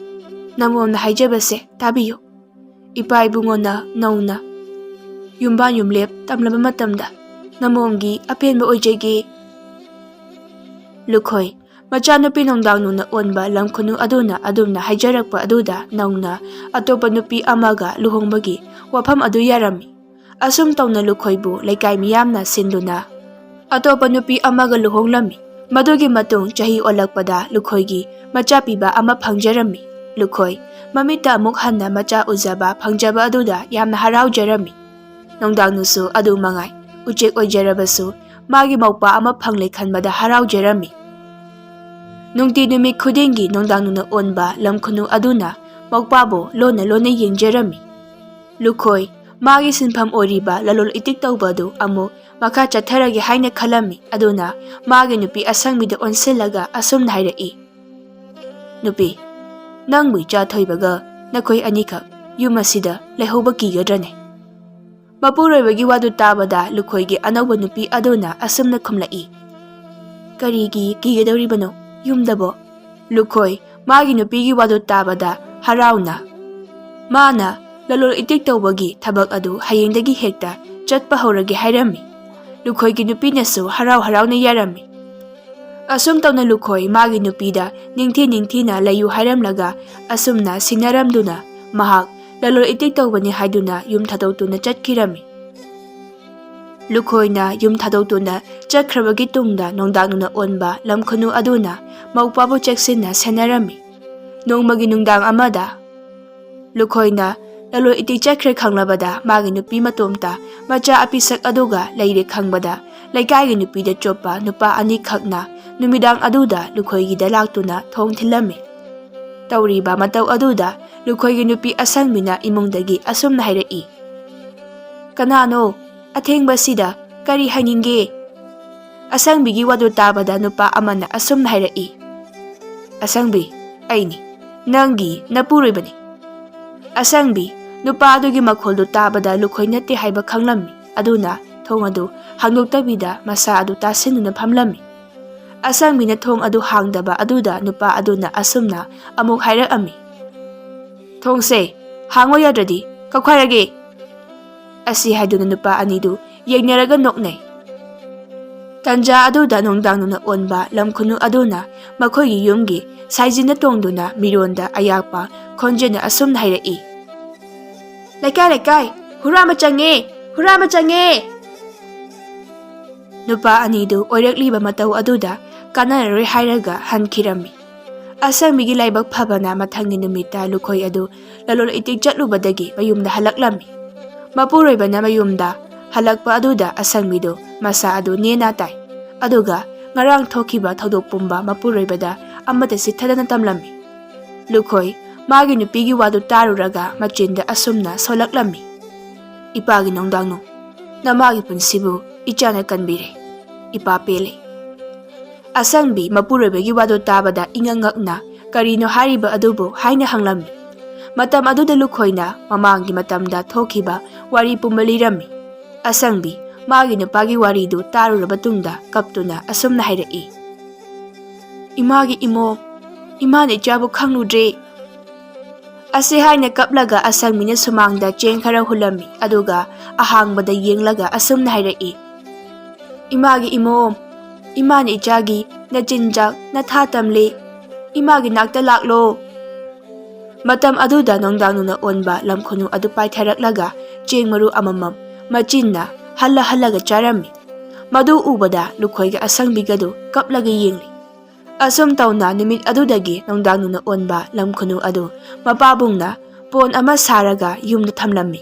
ꯅꯃꯣꯝꯅ ꯍꯥꯏꯖꯕꯁꯦ ꯇꯥꯕꯤꯌꯨ꯫ ꯏꯄꯥ ꯏꯕꯨꯡꯉꯣꯅ ꯅꯧꯅ ꯌꯨꯝꯕꯥꯟ ꯌꯨꯝꯂꯦꯞ ꯇꯝꯂꯕ ꯃꯇꯝꯗ ꯅꯃꯣꯝꯒꯤ ꯑꯄꯦꯟꯕ ꯑꯣꯏꯖꯒꯦ꯫" ꯂꯨꯈꯣꯏ, ꯃꯆꯥꯅꯨꯄꯤ ꯅꯨꯡꯗꯥꯡ ꯅꯨꯡꯅ ꯑꯣꯟꯕ ꯂꯝ ꯈꯨꯅꯨ ꯑꯗꯨꯅ ꯑꯗꯨꯝꯅ ꯍꯥꯏꯖꯔꯛꯄ ꯑꯗꯨꯗ ꯅꯧꯅ ꯑꯇꯣꯞꯄ ꯅꯨꯄꯤ ꯑꯃꯒ ꯂꯨꯍꯣꯡꯕꯒꯤ ꯋꯥꯐꯝ ꯑꯗꯨ ꯌꯥꯔꯝꯃꯤ꯫ ꯑꯁꯨꯝ ꯇꯧꯅ ꯂꯨꯈꯣꯏꯕꯨ ꯂꯩꯀꯥꯏ ꯃꯤꯌꯥꯝꯅ ꯁꯤꯟꯗꯨꯅ ꯑꯇꯣꯞꯄ ꯅꯨꯄꯤ ꯑꯃꯒ ꯂꯨꯍꯣꯡꯂꯝꯃꯤ꯫ ꯃꯗꯨꯒꯤ ꯃꯇꯨꯡ ꯆꯍꯤ ꯑꯣꯜꯂꯛꯄꯗ ꯂꯨꯈꯣꯏꯒꯤ ꯃꯆꯥ ꯄꯤꯕ ꯑꯃ ꯐꯪꯖꯔꯝꯃꯤ꯫ ꯂꯨꯈꯣꯏ ꯃꯃꯤꯠꯇ ꯑꯃꯨꯛ ꯍꯟꯅ ꯃꯆꯥ ꯎꯖꯕ ꯐꯪꯖꯕ ꯑꯗꯨꯗ ꯌꯥꯝꯅ ꯍꯔꯥꯎꯖꯔꯝꯃꯤ꯫ ꯅꯨꯡꯗꯥꯡ ꯅꯨꯡꯁꯨ ꯑꯗꯨ ꯃꯉꯥꯏ, ꯎꯆꯦꯛ ꯑꯣꯏꯖꯔꯕꯁꯨ ꯃꯥꯒꯤ ꯃꯧꯄ꯭ꯋꯥ ꯑꯃ ꯐꯪꯂꯦ ꯈꯟꯕꯗ ꯍꯔꯥꯎꯖꯔꯝꯃꯤ꯫ ꯅꯨꯡꯇꯤ ꯅꯨꯃꯤꯠ ꯈꯨꯗꯤꯡꯒꯤ ꯅꯨꯡꯗꯥꯡ ꯅꯨꯡꯅ ꯑꯣꯟꯕ ꯂꯝ ꯈꯨꯅꯨ ꯑꯗꯨꯅ ꯃꯧꯄ꯭ꯋꯥꯕꯨ ꯂꯣꯟꯅ ꯂꯣꯟꯅ ꯌꯦꯡꯖꯔꯝꯃꯤ꯫ ꯂꯨꯈꯣꯏ ꯃꯥꯒꯤ ꯁꯤꯟꯐꯝ ꯑꯣꯏꯔꯤꯕ ꯂꯂꯣꯟ ꯏꯇꯤꯛ ꯇꯧꯕ ꯑꯗꯨ ꯑꯃꯨꯛ ꯃꯈꯥ ꯆꯠꯊꯔꯒꯦ ꯍꯥꯏꯅ ꯈꯜꯂꯝꯃꯤ꯫ ꯑꯗꯨꯅ ꯃꯥꯒꯤ ꯅꯨꯄꯤ ꯑꯁꯪꯕꯤꯗ ꯑꯣꯟꯁꯤꯜꯂꯒ ꯑꯁꯨꯝꯅ ꯍꯥꯏꯔꯛꯏ, "ꯅꯨꯄꯤ, ꯅꯪꯕꯨ ꯏꯆꯥ ꯊꯣꯏꯕꯒ ꯅꯈꯣꯏ ꯑꯅꯤꯈꯛ ꯌꯨꯝ ꯑꯁꯤꯗ ꯂꯩꯍꯧꯕ ꯀꯤꯒꯗ꯭ꯔꯅꯦ?" ꯃꯄꯨꯔꯣꯏꯕꯒꯤ ꯋꯥꯗꯨ ꯇꯥꯕꯗ ꯂꯨꯈꯣꯏꯒꯤ ꯑꯅꯧꯕ ꯅꯨꯄꯤ ꯑꯗꯨꯅ ꯑꯁꯨꯝꯅ ꯈꯨꯝꯂꯛꯏ, "ꯀꯔꯤꯒꯤ ꯀꯤꯒꯗꯧꯔꯤꯕꯅꯣ ꯌꯨꯝꯗꯕꯣ?" ꯂꯨꯈꯣꯏ ꯃꯥꯒꯤ ꯅꯨꯄꯤꯒꯤ ꯋꯥꯗꯨ ꯇꯥꯕꯗ ꯍꯔꯥꯎꯅ ꯃꯥꯅ ꯂꯂꯣꯟ ꯏꯇꯤꯛ ꯇꯧꯕꯒꯤ ꯊꯕꯛ ꯑꯗꯨ ꯍꯌꯦꯡꯗꯒꯤ ꯍꯦꯛꯇ ꯆꯠꯄ ꯍꯧꯔꯒꯦ ꯍꯥꯏꯔꯝꯃꯤ꯫ ꯂꯨꯈꯣꯏꯒꯤ ꯅꯨꯄꯤꯅꯁꯨ ꯍꯔꯥꯎ ꯍꯔꯥꯎꯅ ꯌꯥꯔꯝꯃꯤ꯫ ꯑꯁꯨꯝ ꯇꯧꯅ ꯂꯨꯈꯣꯏ ꯃꯥꯒꯤ ꯅꯨꯄꯤꯗ ꯅꯤꯡꯊꯤ ꯅꯤꯡꯊꯤꯅ ꯂꯩꯌꯨ ꯍꯥꯏꯔꯝꯂꯒ ꯑꯁꯨꯝꯅ ꯁꯤꯟꯅꯔꯝꯗꯨꯅ ꯃꯍꯥꯛ ꯂꯂꯣꯟ ꯏꯇꯤꯛ ꯇꯧꯕꯅꯤ ꯍꯥꯏꯗꯨꯅ ꯌꯨꯝ ꯊꯥꯗꯣꯛꯇꯨꯅ ꯆꯠꯈꯤꯔꯝꯃꯤ꯫ ꯂꯨꯈꯣꯏꯅ ꯌꯨꯝ ꯊꯥꯗꯣꯛꯇꯨꯅ ꯆꯠꯈ꯭ꯔꯕꯒꯤ ꯇꯨꯡꯗ ꯅꯨꯡꯗꯥꯡ ꯅꯨꯡꯅ ꯑꯣꯟꯕ ꯂꯝ ꯈꯨꯅꯨ ꯑꯗꯨꯅ ꯃꯧꯄꯥꯕꯨ ꯆꯦꯛꯁꯤꯟꯅ ꯁꯦꯟꯅꯔꯝꯃꯤ꯫ ꯅꯣꯡꯃꯒꯤ ꯅꯨꯡꯗꯥꯡ ꯑꯃꯗ ꯂꯨꯈꯣꯏꯅ ꯂꯂꯣꯟ ꯏꯇꯤꯛ ꯆꯠꯈ꯭ꯔꯦ ꯈꯪꯂꯕꯗ ꯃꯥꯒꯤ ꯅꯨꯄꯤ ꯃꯇꯣꯝꯇ ꯃꯆꯥ ꯑꯄꯤꯁꯛ ꯑꯗꯨꯒ ꯂꯩꯔꯦ ꯈꯪꯕꯗ ꯂꯩꯀꯥꯏꯒꯤ ꯅꯨꯄꯤꯗ ꯆꯣꯞꯄ ꯅꯨꯄꯥ ꯑꯅꯤꯈꯛꯅ ꯅꯨꯃꯤꯗꯥꯡ ꯑꯗꯨꯗ ꯂꯨꯈꯣꯏꯒꯤꯗ ꯂꯥꯛꯇꯨꯅ ꯊꯣꯡ ꯊꯤꯜꯂꯝꯃꯤ꯫ ꯇꯧꯔꯤꯕ ꯃꯇꯧ ꯑꯗꯨꯗ ꯂꯨꯈꯣꯏꯒꯤ ꯅꯨꯄꯤ ꯑꯁꯪꯕꯤꯅ ꯏꯃꯨꯡꯗꯒꯤ ꯑꯁꯨꯝꯅ ꯍꯥꯏꯔꯛꯏ, "ꯀꯅꯥꯅꯣ? ꯑꯊꯦꯡꯕꯁꯤꯗ ꯀꯔꯤ ꯍꯥꯏꯅꯤꯡꯒꯦ?" ꯑꯁꯪꯕꯤꯒꯤ ꯋꯥꯗꯨ ꯇꯥꯕꯗ ꯅꯨꯄꯥ ꯑꯃꯅ ꯑꯁꯨꯝꯅ ꯍꯥꯏꯔꯛꯏ, "ꯑꯁꯪꯕꯤ, ꯑꯩꯅꯤ, ꯅꯪꯒꯤ ꯅꯄꯨꯔꯣꯏꯕꯅꯤ꯫" ꯑꯁꯪꯕꯤ, ꯅꯨꯄꯥ ꯑꯗꯨꯒꯤ ꯃꯈꯣꯜꯗꯨ ꯇꯥꯕꯗ ꯂꯨꯈꯣꯏ ꯅꯠꯇꯦ ꯍꯥꯏꯕ ꯈꯪꯂꯝꯃꯤ꯫ ꯑꯗꯨꯅ ꯊꯣꯡ ꯑꯗꯨ ꯍꯥꯡꯗꯣꯛꯇꯕꯤꯗ ꯃꯁꯥ ꯑꯗꯨ ꯇꯥꯁꯤꯟꯗꯨꯅ ꯐꯝꯂꯝꯃꯤ꯫ ꯑꯁꯪꯕꯤꯅ ꯊꯣꯡ ꯑꯗꯨ ꯍꯥꯡꯗꯕ ꯑꯗꯨꯗ ꯅꯨꯄꯥ ꯑꯗꯨꯅ ꯑꯁꯨꯝꯅ ꯑꯃꯨꯛ ꯍꯥꯏꯔꯛꯑꯝꯃꯤ, "ꯊꯣꯡꯁꯦ ꯍꯥꯡꯉꯣ, ꯌꯥꯗ꯭ꯔꯗꯤ ꯀꯛꯈꯥꯏꯔꯒꯦ!" ꯑꯁꯤ ꯍꯥꯏꯗꯨꯅ ꯅꯨꯄꯥ ꯑꯅꯤꯗꯨ ꯌꯦꯡꯅꯔꯒ ꯅꯣꯛꯅꯩ꯫ ꯇꯟꯖꯥ ꯑꯗꯨꯗ ꯅꯨꯡꯗꯥꯡ ꯅꯨꯡꯅ ꯑꯣꯟꯕ ꯂꯝꯈꯨꯅꯨ ꯑꯗꯨꯅ ꯃꯈꯣꯏꯒꯤ ꯌꯨꯝꯒꯤ ꯁꯥꯏꯖꯤꯟꯅ ꯇꯣꯡꯗꯨꯅ ꯃꯤꯔꯣꯟꯗ ꯑꯌꯥꯛꯄ ꯈꯣꯟꯖꯦꯜꯅ ꯑꯁꯨꯝꯅ ꯍꯥꯏꯔꯛꯏ, "ꯂꯩꯀꯥꯏ ꯂꯩꯀꯥꯏ, ꯍꯨꯔꯥꯟꯕ ꯆꯪꯉꯦ! ꯍꯨꯔꯥꯟꯕ ꯆꯪꯉꯦ!" ꯅꯨꯄꯥ ꯑꯅꯤꯗꯨ ꯑꯣꯏꯔꯛꯂꯤꯕ ꯃꯇꯧ ꯑꯗꯨꯗ ꯀꯥꯟꯅꯔꯔꯣꯏ ꯍꯥꯏꯔꯒ ꯍꯟꯈꯤꯔꯝꯃꯤ꯫ ꯑꯁꯪꯕꯤꯒꯤ ꯂꯥꯏꯕꯛ ꯐꯕꯅ ꯃꯊꯪꯒꯤ ꯅꯨꯃꯤꯠꯇ ꯂꯨꯈꯣꯏ ꯑꯗꯨ ꯂꯂꯣꯟ ꯏꯇꯤꯛ ꯆꯠꯂꯨꯕꯗꯒꯤ ꯃꯌꯨꯝꯗ ꯍꯜꯂꯛꯂꯝꯃꯤ꯫ ꯃꯄꯨꯔꯣꯏꯕꯅ ꯃꯌꯨꯝꯗ ꯍꯜꯂꯛꯄ ꯑꯗꯨꯗ ꯑꯁꯪꯕꯤꯗꯨ ꯃꯁꯥ ꯑꯗꯨ ꯅꯦꯅꯥ ꯇꯥꯏ, ꯑꯗꯨꯒ ꯉꯔꯥꯡ ꯊꯣꯛꯈꯤꯕ ꯊꯧꯗꯣꯛ ꯄꯨꯝꯕ ꯃꯄꯨꯔꯣꯏꯕꯗ ꯑꯃꯠꯇ ꯆꯤꯠꯊꯗꯅ ꯇꯝꯂꯝꯃꯤ꯫ ꯂꯨꯈꯣꯏ ꯃꯥꯒꯤ ꯅꯨꯄꯤꯒꯤ ꯋꯥꯗꯨ ꯇꯥꯔꯨꯔꯒ ꯃꯆꯤꯟꯗ ꯑꯁꯨꯝꯅ ꯁꯣꯜꯂꯛꯂꯝꯃꯤ, "ꯏꯄꯥꯒꯤ ꯅꯣꯡꯗꯥꯡꯅꯨ, ꯅꯃꯥꯒꯤ ꯄꯨꯟꯁꯤꯕꯨ ꯏꯆꯥꯅ ꯀꯟꯕꯤꯔꯦ꯫ ꯏꯄꯥ ꯄꯦꯜꯂꯦ꯫" ꯑꯁꯪꯕꯤ ꯃꯄꯨꯔꯣꯏꯕꯒꯤ ꯋꯥꯗꯨ ꯇꯥꯕꯗ ꯏꯉꯛ ꯉꯛꯅ ꯀꯔꯤꯅꯣ ꯍꯥꯏꯔꯤꯕ ꯑꯗꯨꯕꯨ ꯍꯥꯏꯅ ꯍꯪꯂꯝꯃꯤ꯫ ꯃꯇꯝ ꯑꯗꯨꯗ ꯂꯨꯈꯣꯏꯅ ꯃꯃꯥꯡꯒꯤ ꯃꯇꯝꯗ ꯊꯣꯛꯈꯤꯕ ꯋꯥꯔꯤ ꯄꯨꯝꯕ ꯂꯤꯔꯝꯃꯤ꯫ ꯑꯁꯪꯕꯤ ꯃꯥꯒꯤ ꯅꯨꯄꯥꯒꯤ ꯋꯥꯔꯤꯗꯨ ꯇꯥꯔꯨꯔꯕ ꯇꯨꯡꯗ ꯀꯞꯇꯨꯅ ꯑꯁꯨꯝꯅ ꯍꯥꯏꯔꯛꯏ, "ꯏꯃꯥꯒꯤ ꯏꯃꯣꯝ, ꯏꯃꯥꯅ ꯏꯆꯥꯕꯨ ꯈꯪꯂꯨꯗ꯭ꯔꯦ꯫" ꯑꯁꯤ ꯍꯥꯏꯅ ꯀꯞꯂꯒ ꯑꯁꯪꯕꯤꯅ ꯁꯨꯃꯥꯡꯗ ꯆꯦꯡ ꯈꯔ ꯍꯨꯜꯂꯝꯃꯤ, ꯑꯗꯨꯒ ꯑꯍꯥꯡꯕꯗ ꯌꯦꯡꯂꯒ ꯑꯁꯨꯝꯅ ꯍꯥꯏꯔꯛꯏ, "ꯏꯃꯥꯒꯤ ꯏꯃꯣꯝ, ꯏꯃꯥꯅ ꯏꯆꯥꯒꯤ ꯅꯆꯤꯟꯖꯥꯛ ꯅꯊꯥ ꯇꯝꯂꯤ꯫ ꯏꯃꯥꯒꯤ ꯅꯥꯛꯇ ꯂꯥꯛꯂꯣ꯫" ꯃꯇꯝ ꯑꯗꯨꯗ ꯅꯨꯡꯗꯥꯡ ꯅꯨꯡꯅ ꯑꯣꯟꯕ ꯂꯝꯈꯨꯅꯨ ꯑꯗꯨ ꯄꯥꯏꯊꯔꯛꯂꯒ ꯆꯦꯡ ꯃꯔꯨ ꯑꯃꯃꯝ ꯃꯆꯤꯟꯅ ꯍꯜꯂ ꯍꯜꯂꯒ ꯆꯥꯔꯝꯃꯤ꯫ ꯃꯗꯨ ꯎꯕꯗ ꯂꯨꯈꯣꯏꯒ ꯑꯁꯪꯕꯤꯒꯗꯨ ꯀꯞꯂꯒ ꯌꯦꯡꯂꯤ꯫ ꯑꯁꯨꯝ ꯇꯧꯅ ꯅꯨꯃꯤꯠ ꯑꯗꯨꯗꯒꯤ ꯅꯨꯡꯗꯥꯡ ꯅꯨꯡꯅ ꯑꯣꯟꯕ ꯂꯝꯈꯨꯅꯨ ꯑꯗꯨ ꯃꯄꯥꯕꯨꯡꯅ ꯄꯣꯟ ꯑꯃ ꯁꯥꯔꯒ ꯌꯨꯝꯗ ꯊꯝꯂꯝꯃꯤ꯫